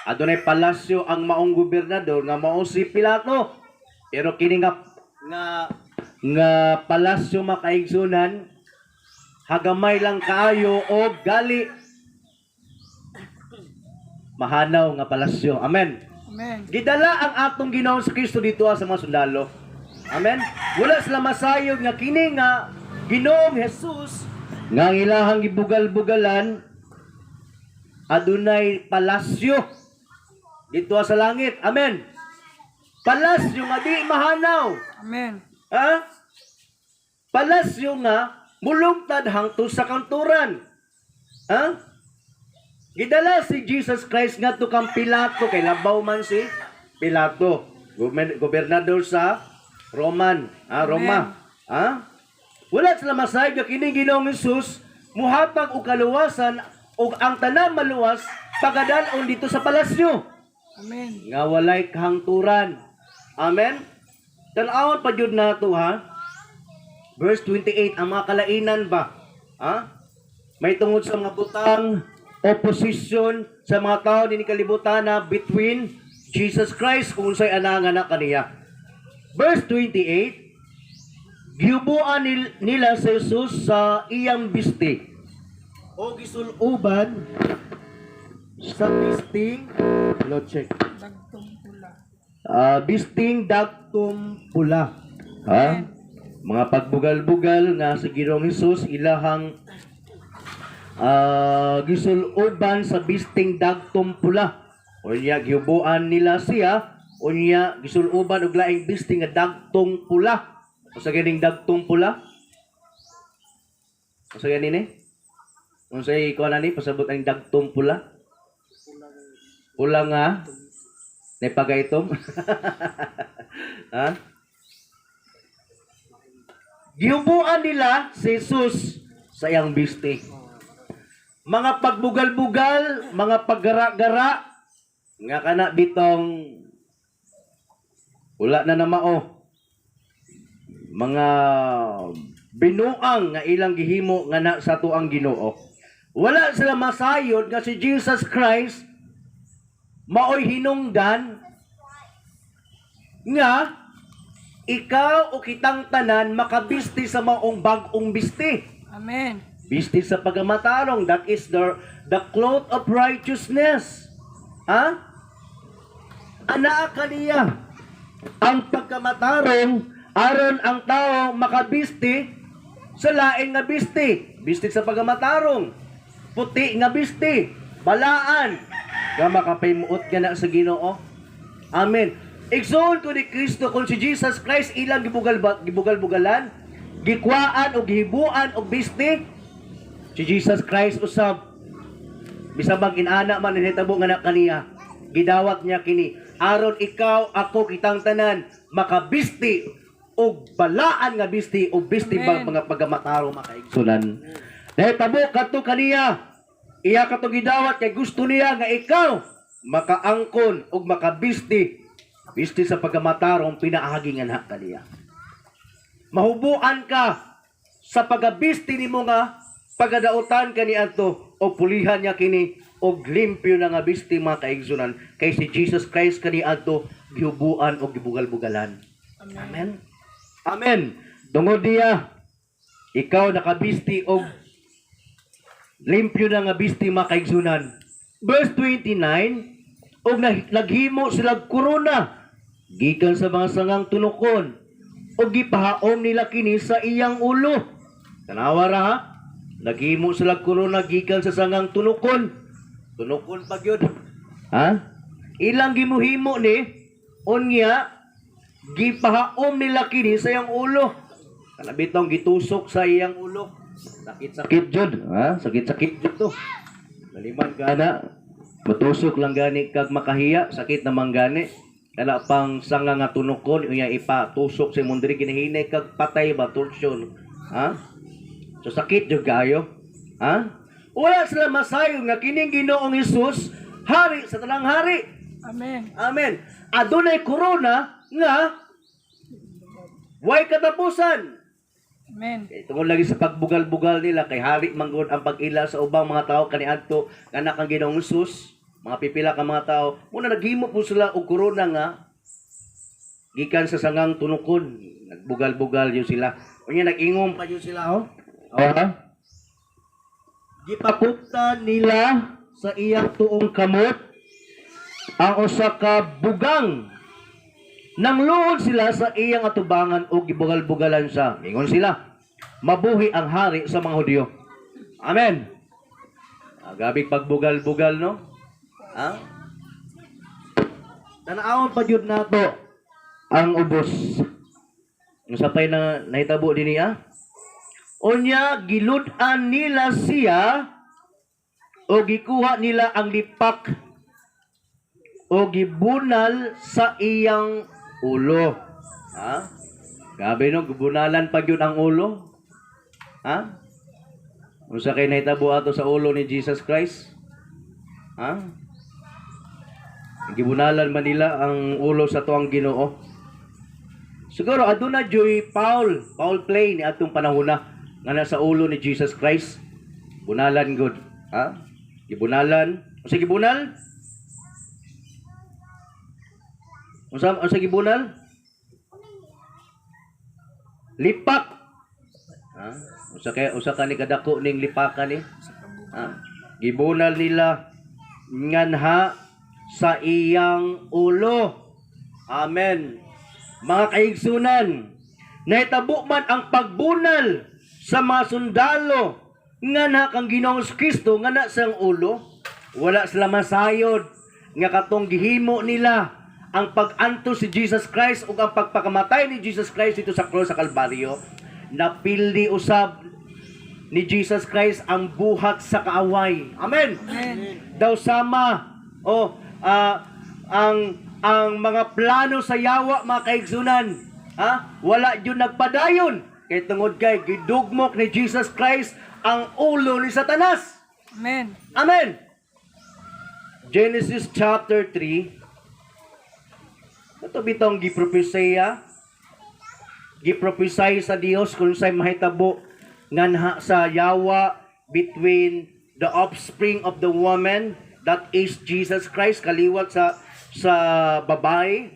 Adunay palasyo ang maong gobernador nga mao si Pilato. Pero kini nga palasyo, makaigsunan, hagamay lang kaayo og gali mahanaw nga palasyo. Amen. Amen. Gidala ang atong Ginoong sa Kristo dito sa mga sundalo. Amen. Wala sila masayod nga kini nga Ginoong Jesus nga ang ilahang gibugal-bugalan adunay palasyo dito sa langit. Amen. Palasyo nga di mahanaw. Amen. Ha? Palasyo nga mulungtad hangtod sa kanturan. Ha? Gidala si Jesus Christ ngadto kang Pilato kay labaw man si Pilato, gobernador sa Roman, Roma. Ha? Wala sila masayod nga kini Ginoong Hesus muhatag og kaluwasan ug ang tanan maluwas pagadal-on dito sa palasyo Amen. nga walay kahangturan. Amen? Tan-awon pa jud nato ha. Verse 28, ang mga kalainan ba? Ha? May tungod sa mga butang opposition sa mga tao dinhi kalibutan na between Jesus Christ kung unsay anangan na kaniya. Verse 28, giubuan nila si Jesus sa iyang bisti o gisuluban sa bisting, hello check. Dagtong pula. Bisting dagtom pula. Ha? Mga pagbugal-bugal nga sa Ginoong Hesus ilahang gisuloban sa bisting dagtom pula. Unya giubuan nila siya, unya gisuloban og laing bisting nga dagtong pula. Unsa ganing dagtong pula? Unsa ganin eh? Unsay kuan ani pasabot ang dagtong pula? Pula nga naipagaitom. Ha? Gihubuan nila si Jesus sa iyang biste. Mga pagbugal-bugal, mga paggara-gara, nga kana bitong wala na namao. Mga binuang nga ilang gihimo nga na sa tuang Ginoo. Wala sila masayod nga si Jesus Christ maoy hinungdan nga ikaw o kitang tanan makabisti sa maong bag-ong bisti. Amen. Bisti sa pagamatarong, that is the cloth of righteousness. Ha? Anaa kaniya ang pagkamatarong aron ang tao makabisti sa lain nga bisti. Bisti sa pagkamatarong. Puti nga bisti. Balaan. Nga makapahimuot ka na sa Ginoo. Amen. Igsoon ko ni Kristo kung si Jesus Christ ilang gibugal gibugal-bugalan, gikwaan o gihibuan og bisti, si Jesus Christ usab bisan bang inana man nahitabo nga na kaniya, gidawat niya kini aron ikaw, ako, kitang tanan makabisti og balaan nga bisti o bisti ba Amen. mga pagkamatarong, makaigsunan. Nahitabo kadto kaniya, iya katong gidawat kay gusto niya nga ikaw makaangkon og makabisti bisti sa pagkamatarong pinaagi nga na kaniya. Mahubuan ka sa pagabisti nimo nga pagadaotan kaniadto o pulihan niya kini og limpyo na nga bisti, mga kaigsunan, kay si Jesus Christ kaniadto gihubuan og gibugal-bugalan. Amen. Amen. Tungod diya ikaw nakabisti og limpyo na nga bisti, mga kaigsunan. Verse 29, og naghimo sila korona gikan sa mga sangang tunokon og gipahaom nila kini sa iyang ulo. Tanawa ra ha. Naghimo sila korona gikan sa sangang tunokon. Tunokon pa gyud. Ha? Ilang gimuhimo ni unya gipahaom nila kini sa iyang ulo. Kanabitong gitusok sa iyang ulo. Sakit-sakit jud, ha? Sakit-sakit jud to. Naliman gana. Matusok lang gani kag makahiya, sakit naman gani. Kana pang sanga nga tunokon unya ipatusok sa imong diri, ginahinay kag patay ba, torsion. Ha? So sakit jud kayo. Ha? Wala sila masayo nga kining Ginoong Hesus hari sa tanang hari. Amen. Amen. Adunay korona nga way katapusan. Amen. Kay tungod lagi sa pagbugal-bugal nila kay hari manggod ang pag-ila sa ubang mga tao kaniadto nga kang Ginoong Hesus, mga pipila ka mga tao, muna naghimo po sila og korona nga gikan sa sangang tunukon. Nagbugal-bugal yun sila. Unya nag-ingom pa yun sila, oh. Oh, ha? Gipakuptan nila sa iyang tuong kamot ang usa ka bugang. Nang luod sila sa iyang atubangan o gibugal-bugalan siya. Mingon sila, "Mabuhi ang hari sa mga Hudyo." Amen. Ah, gabi pagbugal-bugal, no? Ha? Tanawon pa jud nato ang ubos. Ang sapay na nahitabo din niya. Unya gilud-an nila siya o gikuha nila ang lipak o gibunal sa iyang ulo. Ha? Grabe no, gibunalan pa gyud ang ulo. Ha? Unsa kay nahitabo ato sa ulo ni Jesus Christ? Ha? Gibunalan man nila ang ulo sa tuang Ginoo. Siguro aduna joy foul play ni atong panahona nga nasa ulo ni Jesus Christ. Bunalan good. Ha? Gibunalan. Unsa gibunal? Unsa gibunal? Lipak. Ha? Unsa kay usa ka ni kadako ning lipakan ni? Ha? Gibunal nila nganha sa iyang ulo. Amen. Mga kaigsunan, nahitabo man ang pagbunal sa mga sundalo nganha kang Ginoong Kristo nga na sa ulo, wala sila masayod nga katong gihimo nila ang pag-antos si Jesus Christ ug ang pagpakamatay ni Jesus Christ dito sa krus sa Kalbaryo, napildi usab ni Jesus Christ ang buhat sa kaaway. Amen. Amen. Daw sama o ang mga plano sa yawa, mga kaigsunan, ha, wala jud nagpadayon kay tungod kay gidugmok ni Jesus Christ ang ulo ni Satanas. Amen. Amen. Genesis chapter 3. Ito bitong gipropeseya, giprophesy sa Dios kung unsay mahitabo nganha sa yawa between the offspring of the woman, that is Jesus Christ, kaliwat sa babae.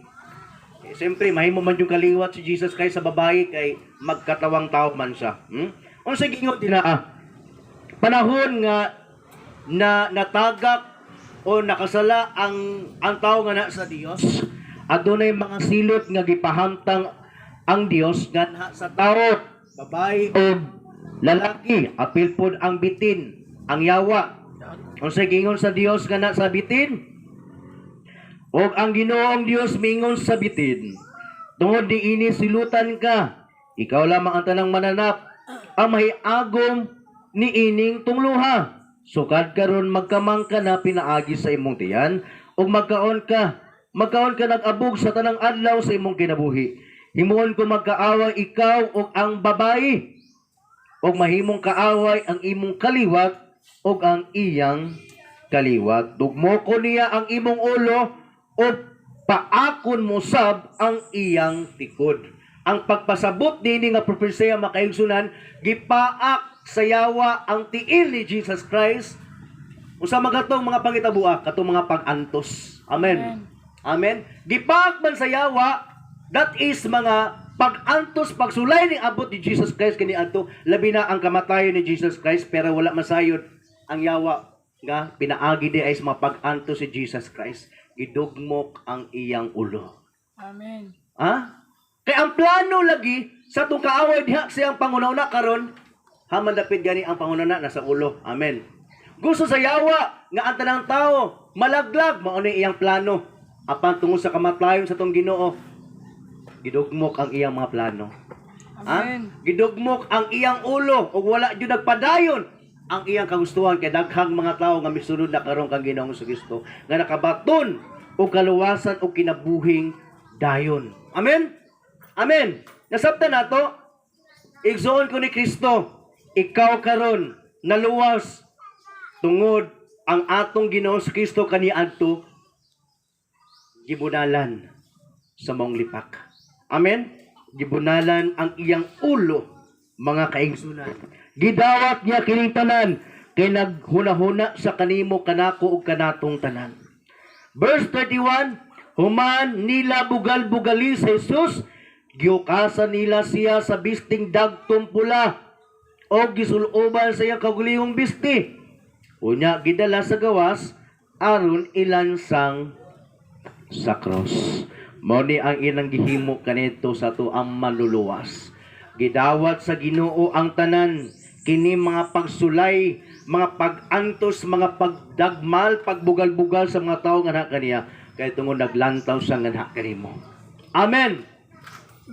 Eh, siyempre, mahimo man yung kaliwat si Jesus Christ sa babae kay magkatawang tao man siya. Unsa gingon dinaa? Panahon nga na natagak o nakasala ang tao nga na sa Dios, adunay mga silot nga gipahamtang ang Dios nganha sa tao, babae o lalaki. Apil pod ang bitin, ang yawa. Unsay gingon sa Dios nga na sa bitin? "Og ang Ginoong Dios mingon sa bitin, 'Tungod niini silutan ka, ikaw lamang ang tanang mananap ang mahiagom niining tungluha. Sukad karon magkamang ka na pinaagi sa imong tiyan ug magkaon ka nag-abog sa tanang adlaw sa imong kinabuhi. Himuon ko magkaaway ikaw ug ang babayi, ug mahimong kaaway ang imong kaliwat ug ang iyang kaliwat. Dugmoko niya ang imong ulo ug paakon mo sab ang iyang tikod.'" Ang pagpasabot nini nga propesya, mga kaigsunan, gipaak sa yawa ang tiil ni Jesus Christ. Usa man katong mga pangitaboa, katong mga pag-antos. Amen. Amen. Gipaak man sa yawa, that is mga pag-antos, pagsulay ni abot ni Jesus Christ kini adto, labi na ang kamatayon ni Jesus Christ, pero wala masayod ang yawa nga pinaagi di ay sa mga pag-antos si Jesus Christ. Gidugmok ang iyang ulo. Amen. Ha? Kay ang plano lagi sa atong kaaway diha siyang pangunauna karon, haman dapit gani ang pangunauna nasa ulo. Amen. Gusto sa yawa nga ang tanang tao malaglag, mao ni iyang plano. Apan tungod sa kamatayon sa atong Ginoo, gidugmok ang iyang mga plano. Ha? Amen. Gidugmok ang iyang ulo ug wala jud nagpadayon ang iyang kagustuhan kay daghang mga tawo nga misunod na karon kang Ginoong Kristo nga nakabaton og kaluwasan og kinabuhing dayon. Amen. Amen. Nasabtan nato, igsoon ko ni Kristo, ikaw karon naluwas tungod ang atong Ginoong Kristo kaniadto gibunalan sa maong lipak. Amen. Gibunalan ang iyang ulo, mga kaigsunan. Gidawat niya kining tanan kay naghunahuna sa kanimo, kanako ug kanatong tanan. Verse 31, human nila bugal-bugali sa Jesus, giukasan nila siya sa bisting dagtong pula o gisuloban sa iyang kaugalingong bisti. Unya gidala sa gawas aron ilansang sa cross. Mao ni ang ilang gihimo kanito sa ato ang maluluwas. Gidawat sa Ginoo ang tanan kini mga pagsulay, mga pag-antos, mga pagdagmal, pagbugal-bugal sa mga tao nga kaniya kay tungod naglantaw sa nga kanimo. Amen.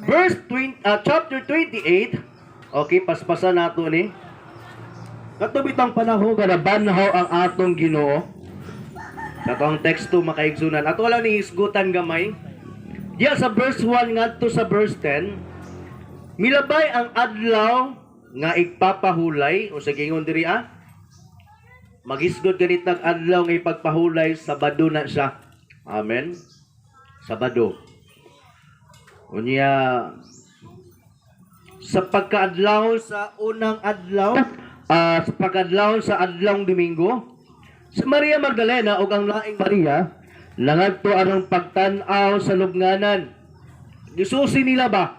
Verse 20, chapter 28. Okay, paspasan nato ni. Kato bitang panahon nga nabanhaw ang atong Ginoo. Sa ang teksto, mga kaigsunan. Ato lang ni hisgutan gamay. Diya sa verse 1 ngadto sa verse 10, milabay ang adlaw nga igpapahulay o sa gingon diri ah. Magisgod ganitag adlaw nga ipagpahulay, Sabado na siya. Amen. Sabado. Unya sa pagkaadlaw sa unang adlaw, sa pagkaadlaw sa adlawng Domingo, si Maria Magdalena ug ang laing Maria nangadto aron pagtan-aw sa lubnganan. Gisusi nila ba?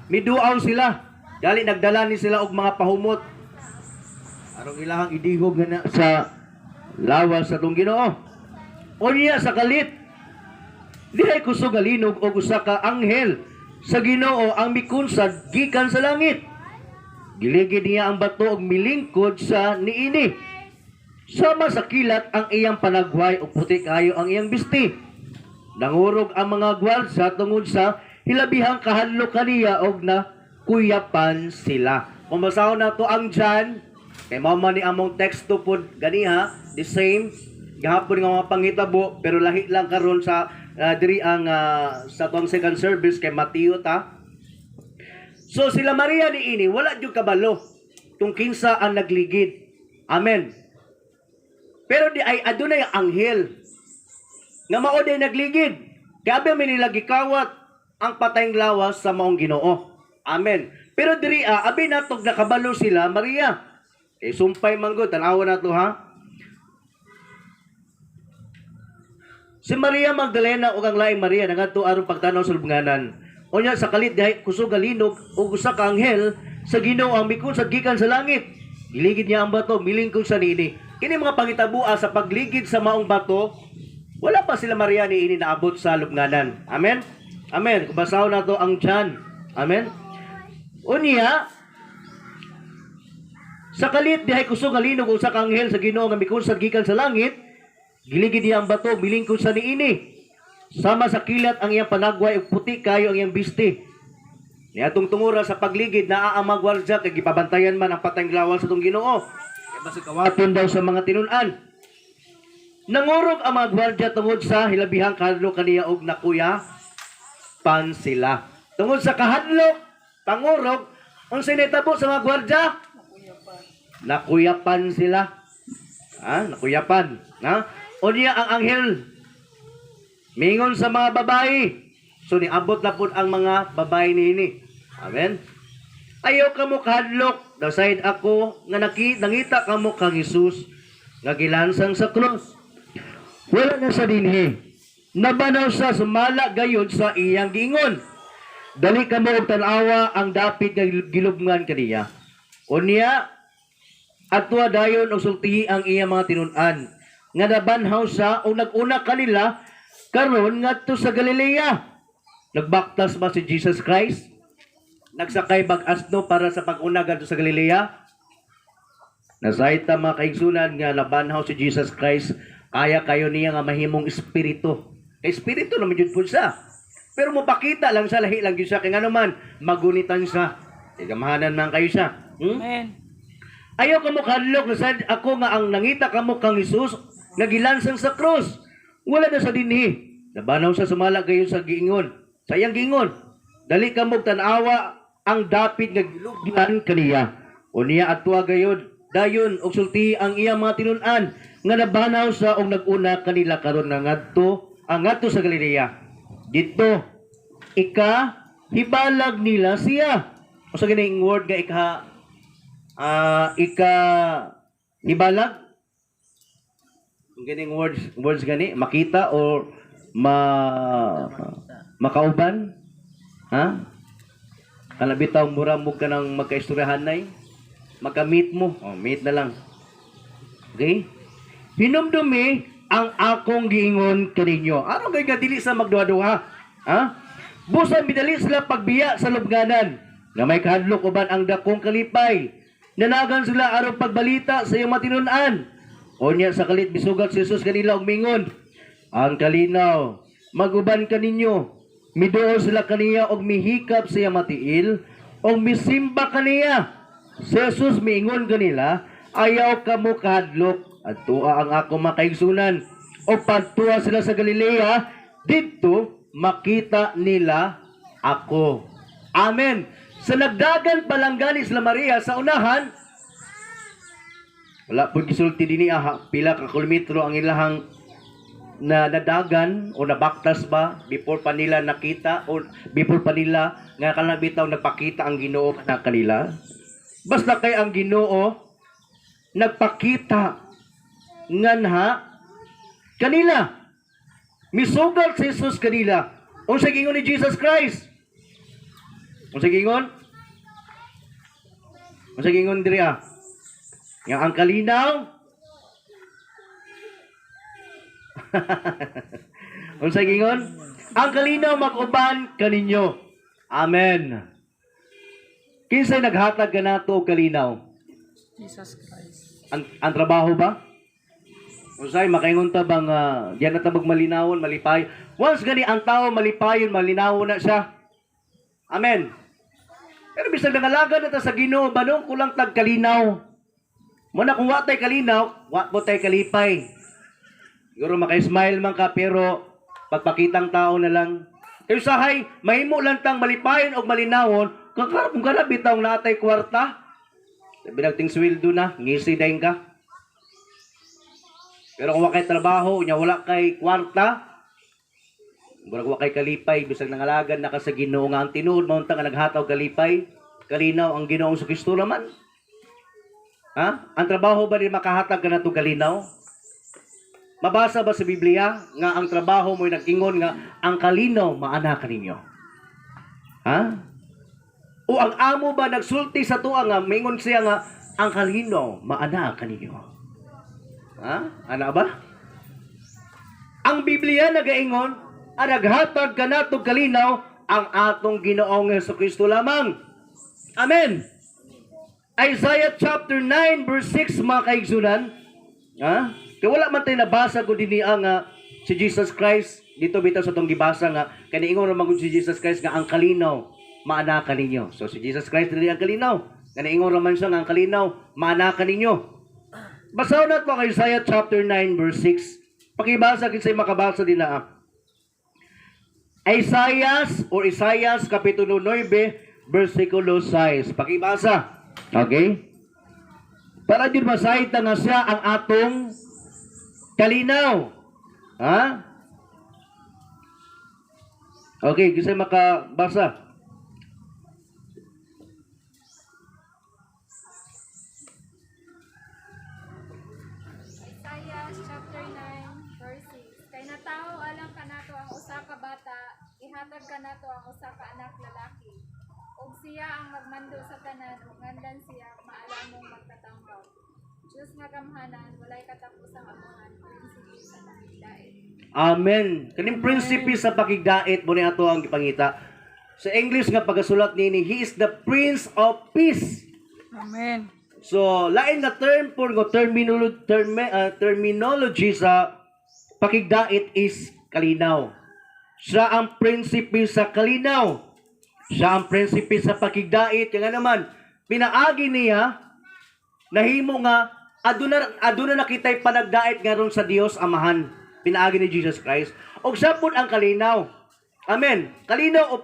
Miduaw sila. Gali nagdala ni sila og mga pahumot aron ilahang idihog nga na sa lawas sa atong Ginoo. Unya sa kalit, dihay kusog nga linog og usa ka anghel sa Ginoo ang mikunsad gikan sa langit. Giligid niya ang bato og milingkod sa niini. Sama sa kilat ang iyang panagway ug puti kayo ang iyang bisti. Nangurog ang mga gwardya tungod sa hilabihang kahadlok kaniya og na kuyapan sila. Kung basahon nato ang John Kay mao man ni among teksto pod ganiha, the same gahapon nga mga panghitabo, pero lahi lang karon sa diri ang sa atong second service kay Mateo ta. So sila Maria niini wala jud kabalo tung kinsa ang nagligid. Amen. Pero di ay adunay anghel nga mao day nagligid. Kay abi man nila gikawat ang patayng lawas sa maong Ginoo. Amen. Pero diri abi natog nakabalo sila Maria. Kay sumpay man gud, tan-awa nato ha. Si Maria Magdalena ug ang laing Maria nangadto aron pagtan-aw sa lubnganan. Unya sa kalit dihay kusog nga linog ug usa ka anghel sa Ginoo ang mikon sa gikan sa langit. Giligid niya ang bato, milingkod sa niini. Kini mga pangitaboa sa pagligid sa maong bato, wala pa sila Maria niini naabot sa lubnganan. Amen. Amen. Kung basahon nato ang tiyan. Amen. Unya sa kalit dihay kusog nga linog ug usa ka anghel sa Ginoo nga mikon sa gikan sa langit. Giligid niya ang bato, milingkod sa niini. Sama sa kilat ang iyang panagway ug puti kayo ang iyang bisti. Niadtong tungura sa pagligid naa ang mga gwardya kay gipabantayan man ang patayng lawas sa atong Ginoo. Kay basig kawaton daw sa mga tinun-an. Nangurog ang mga gwardya tungod sa hilabihang kahadlok kaniya og nakuya pan sila. Tungod sa kahadlok, pangurog, unsay nahitabo sa mga gwardya? Nakuyapan sila. Ha? Nakuyapan. Ha? Unya ang anghel mingon sa mga babae. So niabot na pud ang mga babae niini. Amen. Ayaw kamo kahadlok, dasayid ako nga nangita kamo kang Hesus nga gilansang sa krus. Wala na sa dinhi. Nabanaw sa sumala gayud sa iyang giingon. Dali kamo og tan-awa ang dapit nga gilubngan kaniya. Unya adtoa dayon og sultihi ang iyang mga tinun-an nga nabanhaw sa o nag-una kanila karon ngadto sa Galilea. Nagbaktas ba si Jesus Christ? Nagsakay bag asno para sa pag-una ngadto sa Galilea? Nasayta ta mga kaigsunan nga nabanhaw si Jesus Christ, kaya kayo niya nga mahimong espiritu. Espiritu naman jud pud siya. Pero mopakita lang sa lahi lang jud siya kay ngano man magunitan siya. Kay man kayo siya. Amen. Ayaw kamo kahadlok na sad ako nga ang nangita kamo kang Hesus nga gilansang sa krus. Wala na sa dinhi. Nabanaw sa sumala gayon sa giingon. Sa iyang giingon. Dali kamo tan-awa ang dapit nga gilubngan kaniya. Unya adtoa gayud dayon og sulti ang iyang mga tinun-an nga nabanaw sa og nag-una kanila karon nga ngadto ang ngadto sa Galilea. Didto ika hibalag nila siya. Unsa gani word nga ika ika hibalag? Ang ganing words gani makita or makauban? Ha? Kana bitaw mura mo ka nang magkaistoryahan nay. Magka-meet mo. Oh, meet na lang. Okay? Hinumdumi ang akong giingon kaninyo. Aron kay nga dili sa magduha-duha. Ha? Busan bidali sila pagbiya sa lubnganan. Nga may kahadlok uban ang dakong kalipay. Nanagan sila aron pagbalita sa iyong matinun-an. Unya sa kalit bisugat si Jesus kanila og mingon. Ang kalinaw, maguban kaninyo. Miduol sila kaniya og mihikap sa iyang matiil og misimba kaniya. Si Jesus miingon kanila, ayaw kamo kahadlok. Adtoa ang ako makaigsunan. O pagtuwa sila sa Galilea, didto makita nila ako. Amen. Sa nagdagan pa lang gani sila Maria sa unahan, wala po gisulti dinhi aha, pila ka kilometro ang ilahang na nadagan o nabaktas ba before pa nila nakita o before pa nila nga kanang bitaw nagpakita ang Ginoo na kanila. Basta kay ang Ginoo nagpakita nganha kanila. Misugal si Jesus kanila. Unsa giingon ni Jesus Christ? Unsa giingon? Unsa giingon diri ah? Nga ang kalinaw. Unsa giingon? Ang kalinaw mag-uban kaninyo. Amen. Kinsay naghatag kanato og kalinaw? Jesus Christ. Ang trabaho ba? Unsay makaingon ta bang diyan na ta magmalinawon, malipay. Once gani ang tao malipayon, malinawon na siya. Amen. Pero bisag nangalaga na ta sa Ginoo, banong kulang tag kalinaw. Muna kung wa tay kalinaw, wa po tay kalipay. Siguro maka-smile man ka pero pagpakitang tao na lang. Kay usahay, mahimo lang tang malipayon og malinawon kung kana bitaw natay kwarta. Sabi nagting sweldo na, ngisi dayon ka. Pero kung wa kay trabaho, nya wala kay kwarta, murag wa kay kalipay, bisag nangalagan na ka sa Ginoo nga ang tinuod mao unta nga naghataw kalipay, kalinaw ang Ginoong Kristo naman. Ha? Ang trabaho ba ni makahatag ka nato kalinaw? Mabasa ba sa Biblia nga ang trabaho mo'y nag-ingon nga ang kalinaw maana kaninyo? Ha? O ang amo ba nagsulti sa tuwa nga mingon siya nga ang kalinaw maana kaninyo? Ha? Ana ba? Ang Biblia nagaingon ang naghatag kanato kalinaw ang atong Ginoong Hesukristo lamang. Amen. Isaiah chapter 9 verse 6, mga kaigsunan. Ha? Kaya wala man tayo nabasa ko dinhi nga si Jesus Christ dito bitaw sa atong gibasa nga kaniingon ra man gud si Jesus Christ nga ang kalinaw maana kaninyo. So si Jesus Christ dili ang kalinaw. Kaniingon ra man siya nga ang kalinaw maana kaninyo. Basahon nato ang Isaiah chapter 9 verse 6. Pakibasa kinsay makabasa din na. Isaiah or Isaiah kapitulo 9 versikulo 6. Pakibasa. Okay? Para jud masayod ta nga siya ang atong kalinaw. Ha? Okay, kinsay makabasa? Isaiah chapter 9 verse 6. Kay natawo alang kanato ang usa ka bata, ihatag kanato ang usa ka anak lalaki. Ug siya ang magmando sa tanan ug nganlan siya maalamong magkatambag, Dios nga gamhanan, walay katapusang Amahan, prinsipe sa pakigdait. Amen. Kaning prinsipe sa pakigdait mo ni ato ang gipangita. Sa English nga pagkasulat nini, he is the Prince of Peace. Amen. So, lain nga term por ngo terminology sa pakigdait is kalinaw. Siya ang prinsipe sa kalinaw. Siya ang prinsipe sa pakigdait. Kaya nga naman, pinaagi niya, nahimo nga, aduna nakita'y panagdait ngaron sa Dios Amahan. Pinaagi ni Jesus Christ. Og siya pud ang kalinaw. Amen. Kalinaw o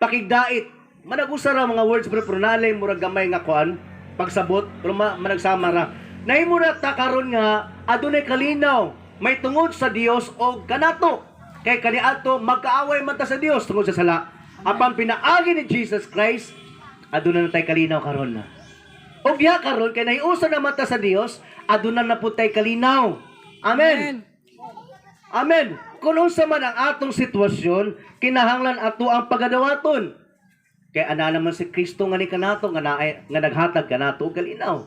pakigdait. Managusa ra mga words pero pero nalay murag gamay nga kuan pagsabot pero managsama ra. Nahimo na ta karon nga adunay kalinaw may tungod sa Dios og kanato. Kay kaniadto magkaaway man ta sa Dios tungod sa sala. Apan pinaagi ni Jesus Christ, aduna na tay kalinaw karon. Og diha karon kay nahiusa naman ta sa Dios, aduna na pud tay kalinaw. Amen. Amen. Kung unsa man ang atong sitwasyon, kinahanglan ato ang pagadawaton. Kay ana naman si Kristo nga ni kanato nga naay, nga naghatag kanato og kalinaw.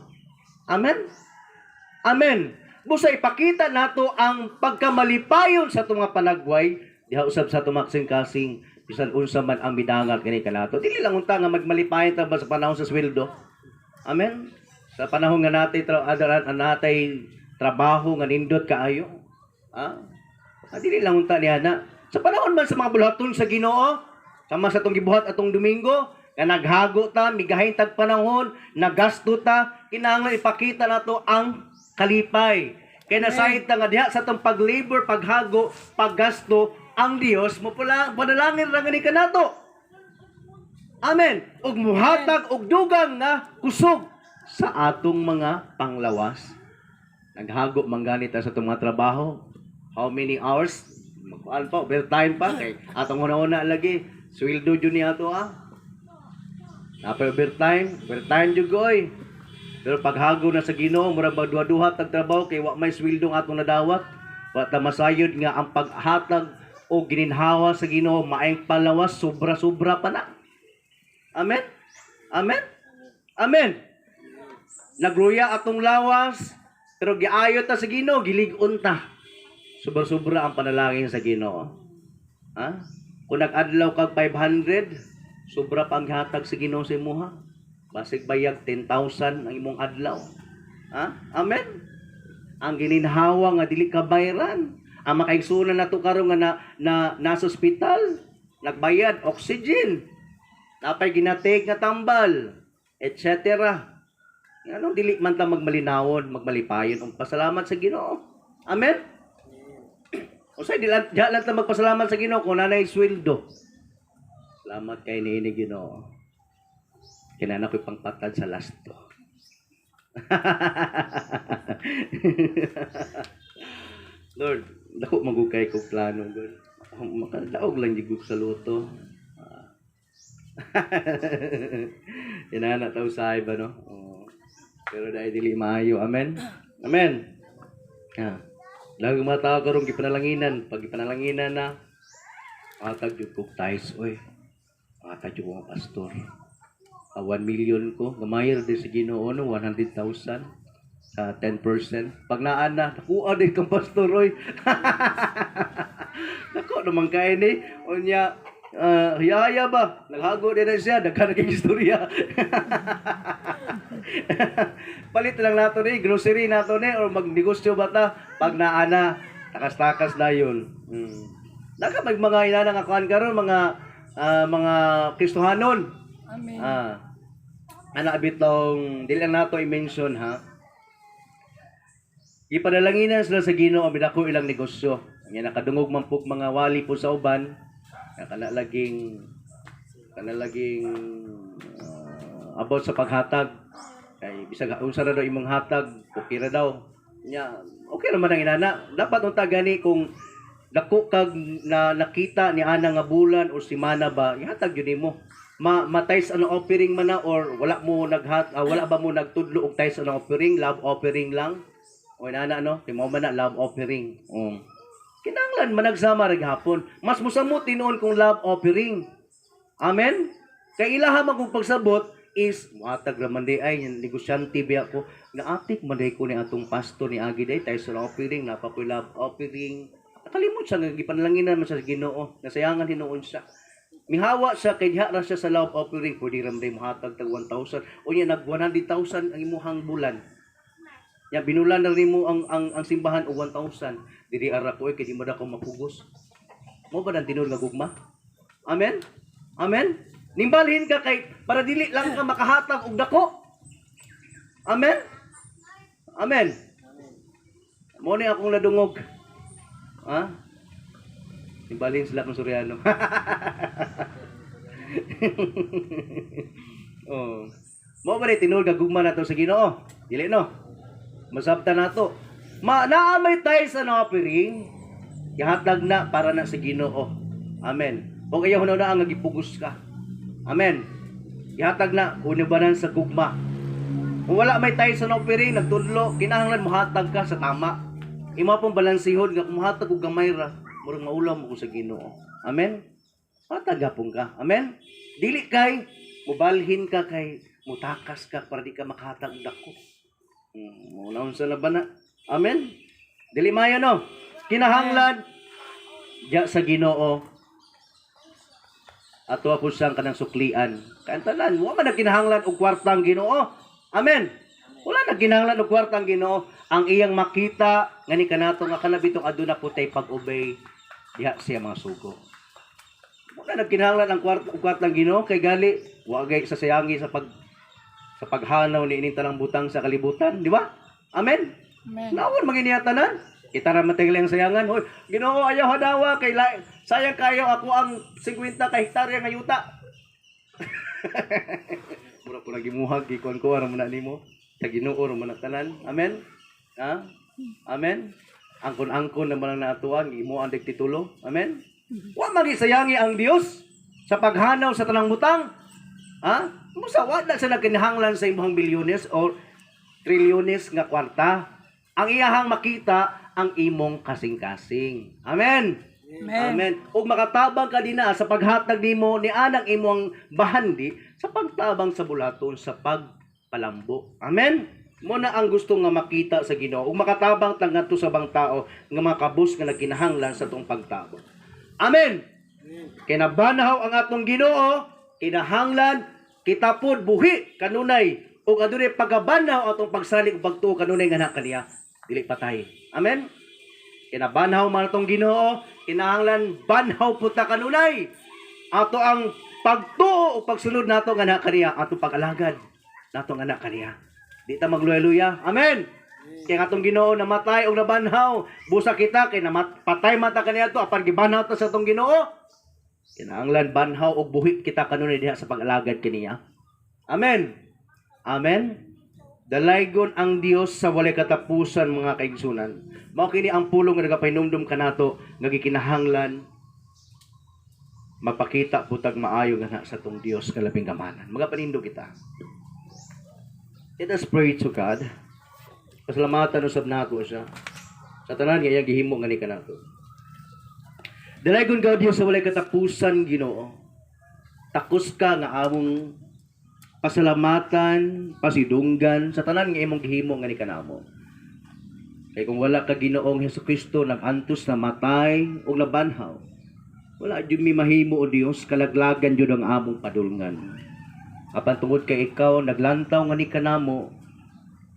Amen. Amen. Busa ipakita nato ang pagkamalipayon sa atong mga panagway diha usab sa atong mga kasing-kasing bisan unsa man ang midangat kani kanato. Dili lang unta nga magmalipayon ta ba sa panahon sa sweldo. Amen. Sa panahon nga natay natay trabaho nga nindot kaayo. Ha? Dili lang unta niya na. Sa panahon man sa mga buluhaton sa Ginoo, sama sa atong gibuhat atong Domingo, nga naghago ta, migahin tag panahon, nagasto ta, kinahanglan ipakita nato ang kalipay. Kay nasayod ta nga diha sa atong paglabor, paghago, paggasto, ang Dios mo pula panalangin ra gani kanato. Amen. Ug muhatag og dugang nga kusog sa atong mga panglawas. Naghago man gani ta sa atong mga trabaho. How many hours? Magkuan pa, overtime pa kay atong una-una lagi. Sweldo jud ni ato ah. Napay overtime, overtime jud oy. Pero paghago na sa Ginoo, murag magduha-duha tag trabaho kay wa may sweldo ang atong nadawat. Wa ta masayod nga ang paghatag o gininhawa sa Ginoo maayong palawas, sobra-sobra pa na. Amen. Amen. Amen. Nagluya atong lawas, pero giayo ta sa Ginoo, gilig-on ta. Sobra-sobra ang panalangin sa Ginoo. Ha? Kung nag-adlaw kag 500, sobra pa ang gihatag sa Ginoo sa imuha. Basig bayag 10,000 ang imong adlaw. Ha? Amen. Ang gininhawa nga dili ka bayran. Ang makaigsunan nato karon nga na nasa ospital, nagbayad oxygen. Napay ginatake nga tambal, etc. Anong dili man ta magmalinawon, magmalipayon og pasalamat sa Ginoo. Amen. Usay di lang, di lang ta magpasalamat sa Ginoo kung nanay sweldo. Salamat kay niini, Ginoo. Kinana ko'y pangpatad sa lasto. Lord, dako magukay ko plano, God. Makadaog lang jud ko sa luto. Ah. Inana ta usahay ba, no? Oo. Pero dahil dili maayo. Amen. Amen. Ha. Lagi mga tao karong gipanalanginan, pag gipanalanginan na atag jud kog ties oy. Atag jud ko nga pastor. Ah, 1 million ko, gamay ra din sa Ginoo, no, 100,000 sa 10%. Pag naan na, nakuha din kang pastor oy. Nako naman kay ni. Unya, hiyaya ba? Naghago din na siya, daghan na kay istorya. Palit lang nato ni, grocery nato ni, or magnegosyo ba ta? Pag naana, takas-takas na yun. Naka mag mga inana nga kuan karon, mga Kristohanon. Amen. Ah. Ana bitong dili lang nato i-mention ha. Ipanalanginan sila sa Ginoo ang bidako ilang negosyo. Nya nakadungog man pug mga wali po sa uban, kana laging about sa paghatag. Kay bisag unsa ra daw imong hatag, okay ra daw. Nya okay ra man ang inana. Dapat unta gani kung dako kag na nakita ni ana nga bulan o semana ba, ihatag yun nimo. Ma ma-tithes and offering man na or wala mo naghat wala ba mo nagtudlo og tithes and offering, love offering lang. O inana, no, kay mao man na love offering. Oh. Kinahanglan managsama ra gihapon. Mas mosamot tinuon kung love offering. Amen. Kay ilaha man kung pagsabot is muhatag ra man di ay negosyante biya ko, naatik man day ko ni atong pastor ni agi day tithes and offering, napa ko'y love offering. Nakalimot siya nga gipanalanginan man siya sa Ginoo, nasayangan hinuon siya. Mihawa siya kay diha ra siya sa love offering, pwede ra man day mohatag tag 1,000. Unya nag 100,000 ang imuhang bulan. Ya binulan na nimo ang simbahan og 1,000. Diri ara ko kay di mo ko mapugos. Mo ba nang tinuod nga gugma? Amen. Amen. Nimbalhin ka kay para dili lang ka makahatag og dako. Amen. Amen. Mo ni akong nadungog. Ha? Nimbalhin sila kung Suryano. Oh. Mo ba ni tinuod nga gugma nato sa Ginoo? Dili, no. Masabta nato. Ma naa may tithes and offering, ihatag na para na sa Ginoo. Amen. O kaya hunaw na ang gipugos ka. Amen. Ihatag na kunubanan sa gugma. Kung wala may tithes and offering, nagtudlo, kinahanglan mohatag ka sa tama. Imo pong balansihon nga kung mohatag og gamay ra, murag maulaw mo ko sa Ginoo. Amen. Hatag gapon ka. Amen. Dili kay mubalhin ka kay mutakas ka para di ka makahatag og dako. Mo sa laban na. Amen. Dili mayo, no. Kinahanglan diya sa Ginoo ato po siyang kanang suklian. Kay tanan, wa man nagkinahanglan og kwartang Ginoo. Amen. Wala nagkinahanglan og kwartang Ginoo. Ang iyang makita ngani kanato nga kanabitong aduna po tay pag-obey diha siya mga sugo. Wala nagkinahanglan ang kwarta og kwartang Ginoo kay gali wa gay sa sayangi sa paghanaw ni ining tanang butang sa kalibutan, di ba? Amen. Amen. Nawon maginiya tanan. Kita ra matay lang sayangan. Hoy, Ginoo, ayaw hadawa kay sayang kayo ako ang 50 ka hektarya nga yuta. Mura ko gimuhag gikuan ko ra man na nimo. Sa Ginoo ra man na tanan. Amen. Ha? Amen. Angkon-angkon naman ang naatuan, imo ang titulo. Amen. Wa magisayangi ang Dios sa paghanaw sa tanang butang. Ha? Musa wa na sa nagkinahanglan sa imong bilyones or trilyones nga kwarta. Ang iyahang makita ang imong kasing-kasing. Amen. Amen. Amen. Ug makatabang ka dinha sa paghatag nimo ni anang imong bahandi sa pagtabang sa bulaton sa pagpalambo. Amen. Mo na ang gusto nga makita sa Ginoo ug makatabang ta ngadto sa bang tao nga makabus nga nagkinahanglan sa tong pagtabang. Amen. Kinabanhaw ang atong Ginoo, kinahanglan kita pod buhi kanunay ug adunay pagkabanhaw atong pagsalig ug pagtuo kanunay nga na kaniya dili patay. Amen. Kinabanhaw man atong Ginoo, kinahanglan banhaw pud ta kanunay. Ato ang pagtuo o pagsunod nato nga na kaniya, atong pag-alagad nato nga na kaniya. Di ta magluya-luya. Amen. Kay nga atong Ginoo namatay og nabanhaw, busa kita kay patay mata kaniadto apan gibanhaw ta sa atong Ginoo. Kinahanglan banhaw og buhi kita kanunay diha sa pag-alagad kaniya. Amen. Amen. Dalaygon ang Dios sa walay katapusan, mga kaigsunan. Mao kini ang pulong nga nagapahinumdum kanato nga gikinahanglan magpakita putag maayo nga sa atong Dios nga labing gamanan. Magapanindog kita. Let us pray to God. Pasalamatan usab nato siya sa tanan nga iyang gihimo nga ni kanato. Dalaygon ka, Dios, sa walay katapusan, Ginoo. Takos ka nga among pasalamatan, pasidunggan sa tanan nga imong gihimo nga ni kanamo. Kay kung wala ka, Ginoong Hesukristo, nag-antos na matay o nabanhaw, wala jud mi mahimo, o Dios, kalaglagan jud ang among padulngan. Apan tungod kay ikaw naglantaw nga ni kanamo,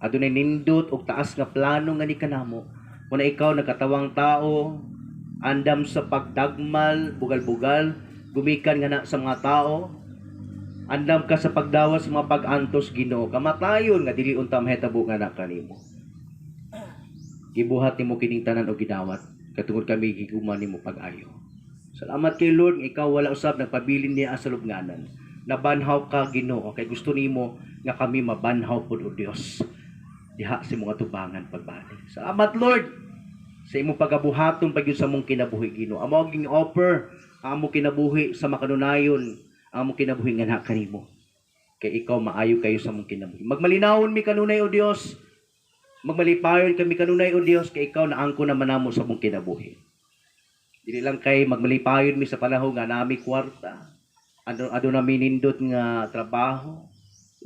adunay nindot og taas nga plano nga ni kanamo. Kuna ikaw nagkatawang tao, andam sa pagdagmal, bugal-bugal, gumikan nga na sa mga tao, andam ka sa pagdawas sa mga pag-antos, Ginoo, kamatayon nga dili unta mahitabo nga na kanimo. Gibuhat nimo kining tanan og gidawat katungod kami giguma nimo pag-ayo. Salamat kay Lord nga ikaw wala usab nagpabilin niya sa lubnganan. Nabanhaw ka, Ginoo, kay gusto nimo nga kami mabanhaw pud, o Dios, diha sa imong atubangan pagbalik. Salamat, Lord, sa imong pagabuhaton pag sa among kinabuhi, Ginoo. Amo ging offer ang among kinabuhi sa makanunayon, ang among kinabuhi nga na kanimo. Kay ikaw maayo kayo sa among kinabuhi. Magmalinawon mi kanunay, o Dios. Magmalipayon kami kanunay, o Dios, kay ikaw naangko naman namo sa among kinabuhi. Dili lang kay magmalipayon mi sa panahon nga nami kwarta. Ano aduna mi nindot nga trabaho.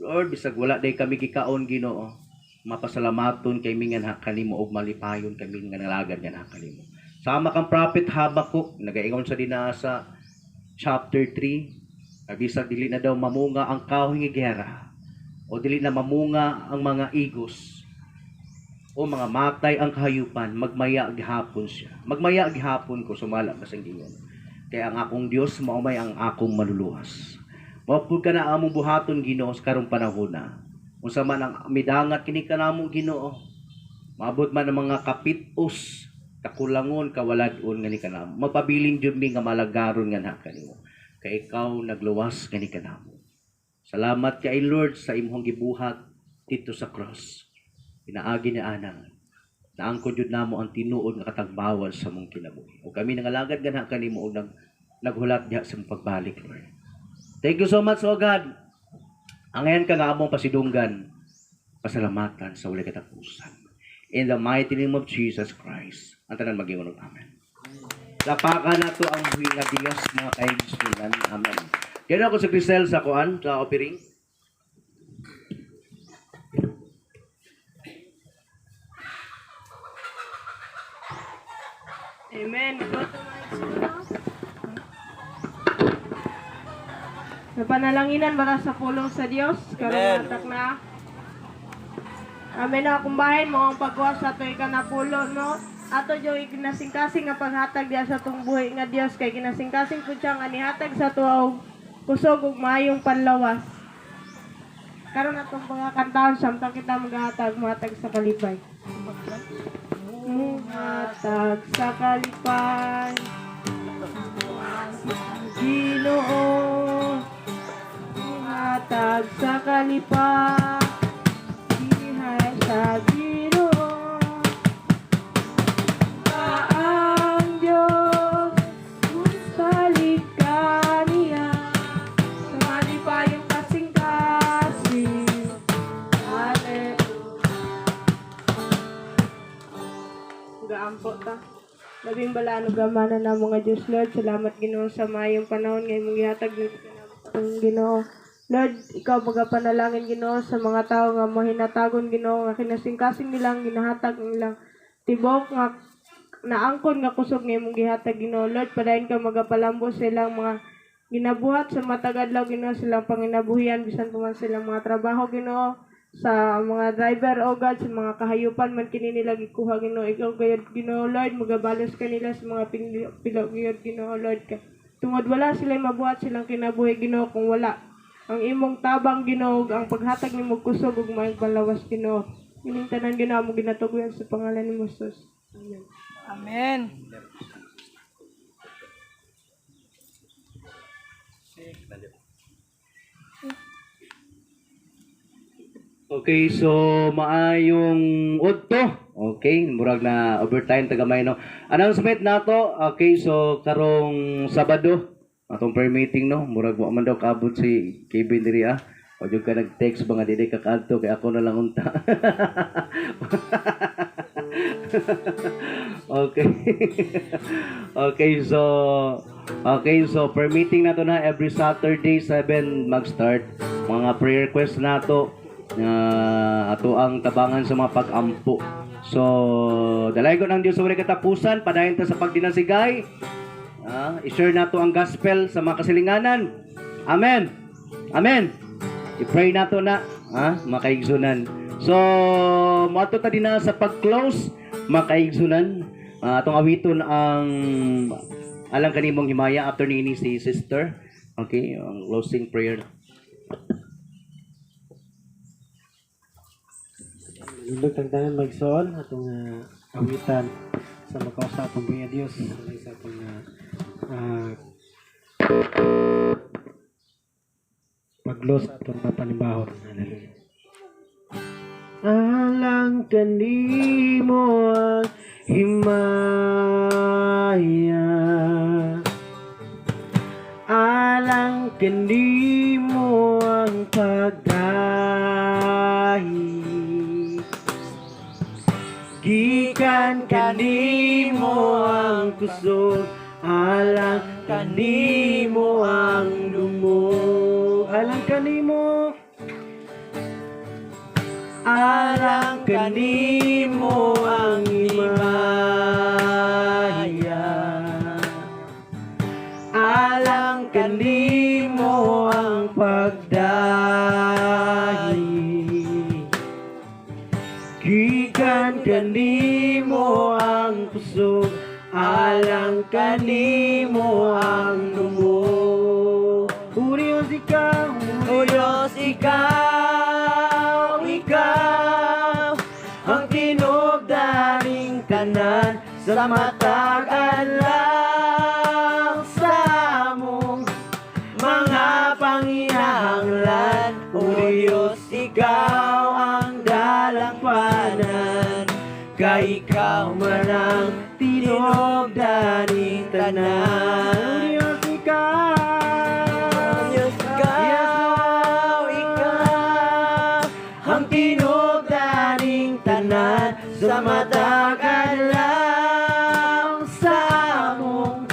Lord, bisag wala day kami gikaon, Ginoo, mapasalamaton kay mi nga kanimo og malipayon kami nga nalagad nga kanimo. Sama kang Prophet Habakuk, nagaingon sa dinha sa chapter 3, bisag dili na daw mamunga ang kahoy nga gera o dili na mamunga ang mga igos o mga matay ang kahayupan, magmaya gihapon siya. Magmaya gihapon ko sumala basang gingon. Kaya ang akong Dios mao may ang akong maluluwas. Mao pud ka na among buhaton, Ginoo, sa karong panahon na. Unsa man ang midangat kini kanamo, Ginoo. Maabot man ang mga kapitos, kakulangon, kawalad-on nga ni kanamo. Magpabilin jud mi nga malagaron nga na kanimo. Kay ikaw nagluwas nga ni kanamo. Salamat kay Lord sa imong gibuhat dito sa cross. Pinaagi ni ana. Naangkon jud namo ang tinuod nga katagbawan sa mong kinabuhi. O kami nangalagad ganha kanimo og naghulat diha sa mong pagbalik, Lord. Thank you so much, O God. Angayan ka nga among pasidunggan, pasalamatan sa walay katapusan. In the mighty name of Jesus Christ. Ang tanan mag-ingon og amen. Lapakan na to ang buhi nga Dios, mga kaigsunan. Amen. Kaya ako sa Crisel sa kuan sa offering. Amen. Go to my Napanalanginan bara sa pulong sa Dios karong atak na. Amen na akong bahin mo ang pagwa sa ato ikanapulo, no. Ato jo ikinasingkasing nga paghatag diya sa atong buhi nga Dios kay kinasingkasing pud siya nga nihatag sa ato og kusog ug maayong panlawas. Karon atong mga kantahon samtang kita maghatag, muhatag sa kalipay. Muhatag sa kalipay. Ginoo, muhatag sa kalipay. Dihay sa Ginoo. Ang Diyos, salig ka niya sa malipayong kasing-kasing. Hallelujah. Gaampo ta. Labing balaan ug gamana na mga Diyos, Lord. Salamat, Ginoo, sa maayong panahon nga imong gihatag ang Ginoo. Lord, ikaw magapanalangin, Ginoo, sa mga tao nga mahinatagon, Ginoo, nga kinasingkasing nilang ginahatag ang ilang tibok nga naangkon nga kusog nga imong gihatag, Ginoo. Lord, padayon ka magapalambo sa ilang mga ginabuhat sa matag adlaw, Ginoo, silang panginabuhian bisan pa man silang mga trabaho, Ginoo, sa mga driver o God, sa mga kahayupan man kini nila gikuha, Ginoo. Ikaw gayud, Ginoo Lord, magabalos kanila sa mga pilo gayud, Ginoo Lord, ka tungod wala sila mabuhat silang kinabuhi, Ginoo, kung wala Ang imong tabang, Ginoo, ug ang paghatag nimo og kusog ug maayong panglawas, Ginoo. Ining tanan, Ginoo, among ginatugyan sa pangalan ni Jesus. Amen. Amen. Okay, so maayong udto. Okay, murag na overtime tagamay, no. Announcement nato. Okay, so karong Sabado atong prayer meeting, no. Murag wa man daw kaabot si Kevin diri ah. O jud ka nag-text ba nga dili ka kaadto kay ako na lang unta. Okay. Okay, so prayer meeting nato na every Saturday 7 mag-start. Mga prayer request nato na ato ang tabangan sa mga pag-ampo. So, dalaygon ang Dios sa walay katapusan, padayon ta sa pagdinasigay. I-share nato ang gospel sa mga kasilinganan. Amen. Amen. I-pray nato na, mga kaigsunan. So, moadto ta din na sa pag-close, mga kaigsunan. Atong awiton ang Alang Kanimong Himaya after niini si sister. Okay, ang closing prayer. Nindot ang tanan, magsoon atong awitan sa makausa atong buhi nga Dios sa atong paglos atong mapanimbahon. Hallelujah. Alang kanimo ang himaya, alang kanimo ang pagdahi, gikan kanimo ang kusog, alang kanimo ang dumog, alang kanimo, alang kanimo ang himaya, alang kanimo ang pagdahi, gikan kanimo ang kusog, alang kanimo ang dumog. O Diyos, ikaw, O Diyos, ikaw, ikaw ang tinubdaning tanan sa matag adlaw sa among mga panginahanglan. O Diyos, ikaw ang dalangpanan, kay ikaw man ang tinubdaning tanan. O Diyos, ikaw, Diyos, ikaw, ikaw ang tinubdaning tanan sa matag adlaw sa among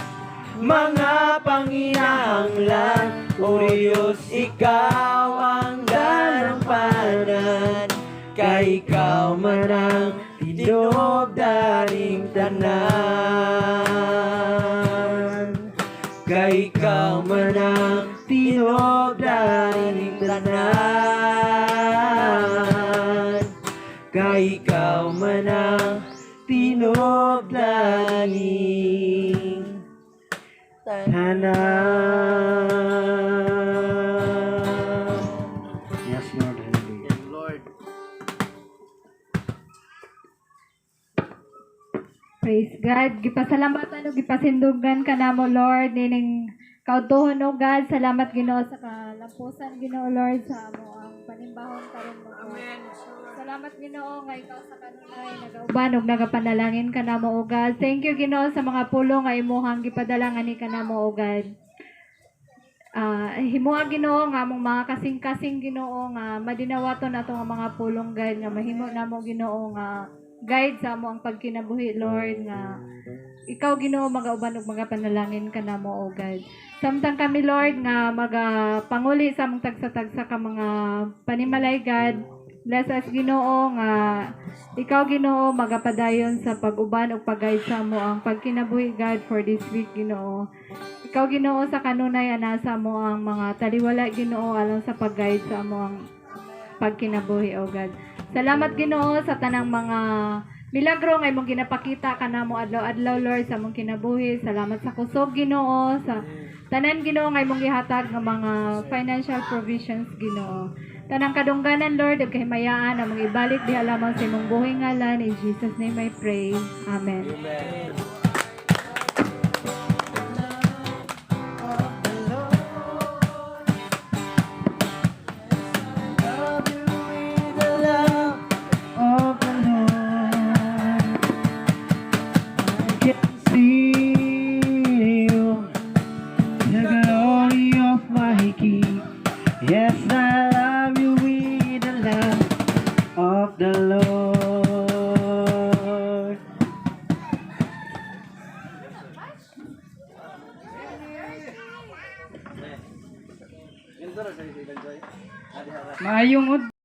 mga panginahanglan. O Diyos, ikaw ang dalampanan, kay ikaw man ang tinubdaning tanan, kay ikaw man ang tinubdaning tanan, kay ikaw man ang tinubdaning tanan. Yes, Lord. Hallelujah. Lord. Praise God. Gipasalamatan ug gipasindungan ka namo, Lord, nining kaudtohon, o God. Salamat, Ginoo, sa kalampusan, Ginoo Lord, sa amo ang panimbahon karon mo. Amen. Salamat, Ginoo, nga ikaw sa kanunay nagauban ug nagapanalangin ka namo, o God. Thank you, Ginoo, sa mga pulong nga imuhang gipadala ngani kanamo, o God. Himoa, Ginoo, nga among mga kasing-kasing, Ginoo, nga madinawaton ato nga mga pulong, God, nga mahimo namo, Ginoo, nga guide sa amo ang pagkinabuhi, Lord, nga ikaw, Ginoo, magauban ug magapanalangin kanamo, O God. Samtang kami, Lord, nga magapanguli sa among tagsa-tagsa ka mga panimalay, God, bless us, Ginoo, nga ikaw, Ginoo, magapadayon sa pag-uban ug pag-guide sa amo ang pagkinabuhi, God, for this week, Ginoo. Ikaw, Ginoo, sa kanunay ana sa amo ang mga taliwala, Ginoo, alang sa pag-guide sa amo ang pagkinabuhi, O God. Salamat, Ginoo, sa tanang mga milagro nga imong ginapakita kanamo adlaw-adlaw, Lord, sa among kinabuhi. Salamat sa kusog, Ginoo, sa Tanan, Ginoo, nga imong gihatag nga mga financial provisions, Ginoo. Tanang kadungganan, Lord, ug kahimayaan among ibalik diha lamang sa imong buhi ngalan. In Jesus' name I pray. Amen. Amen. Love you with the love of the Lord. I can see you, the glory of my King. Yes, I love you with the love of the Lord. Maayong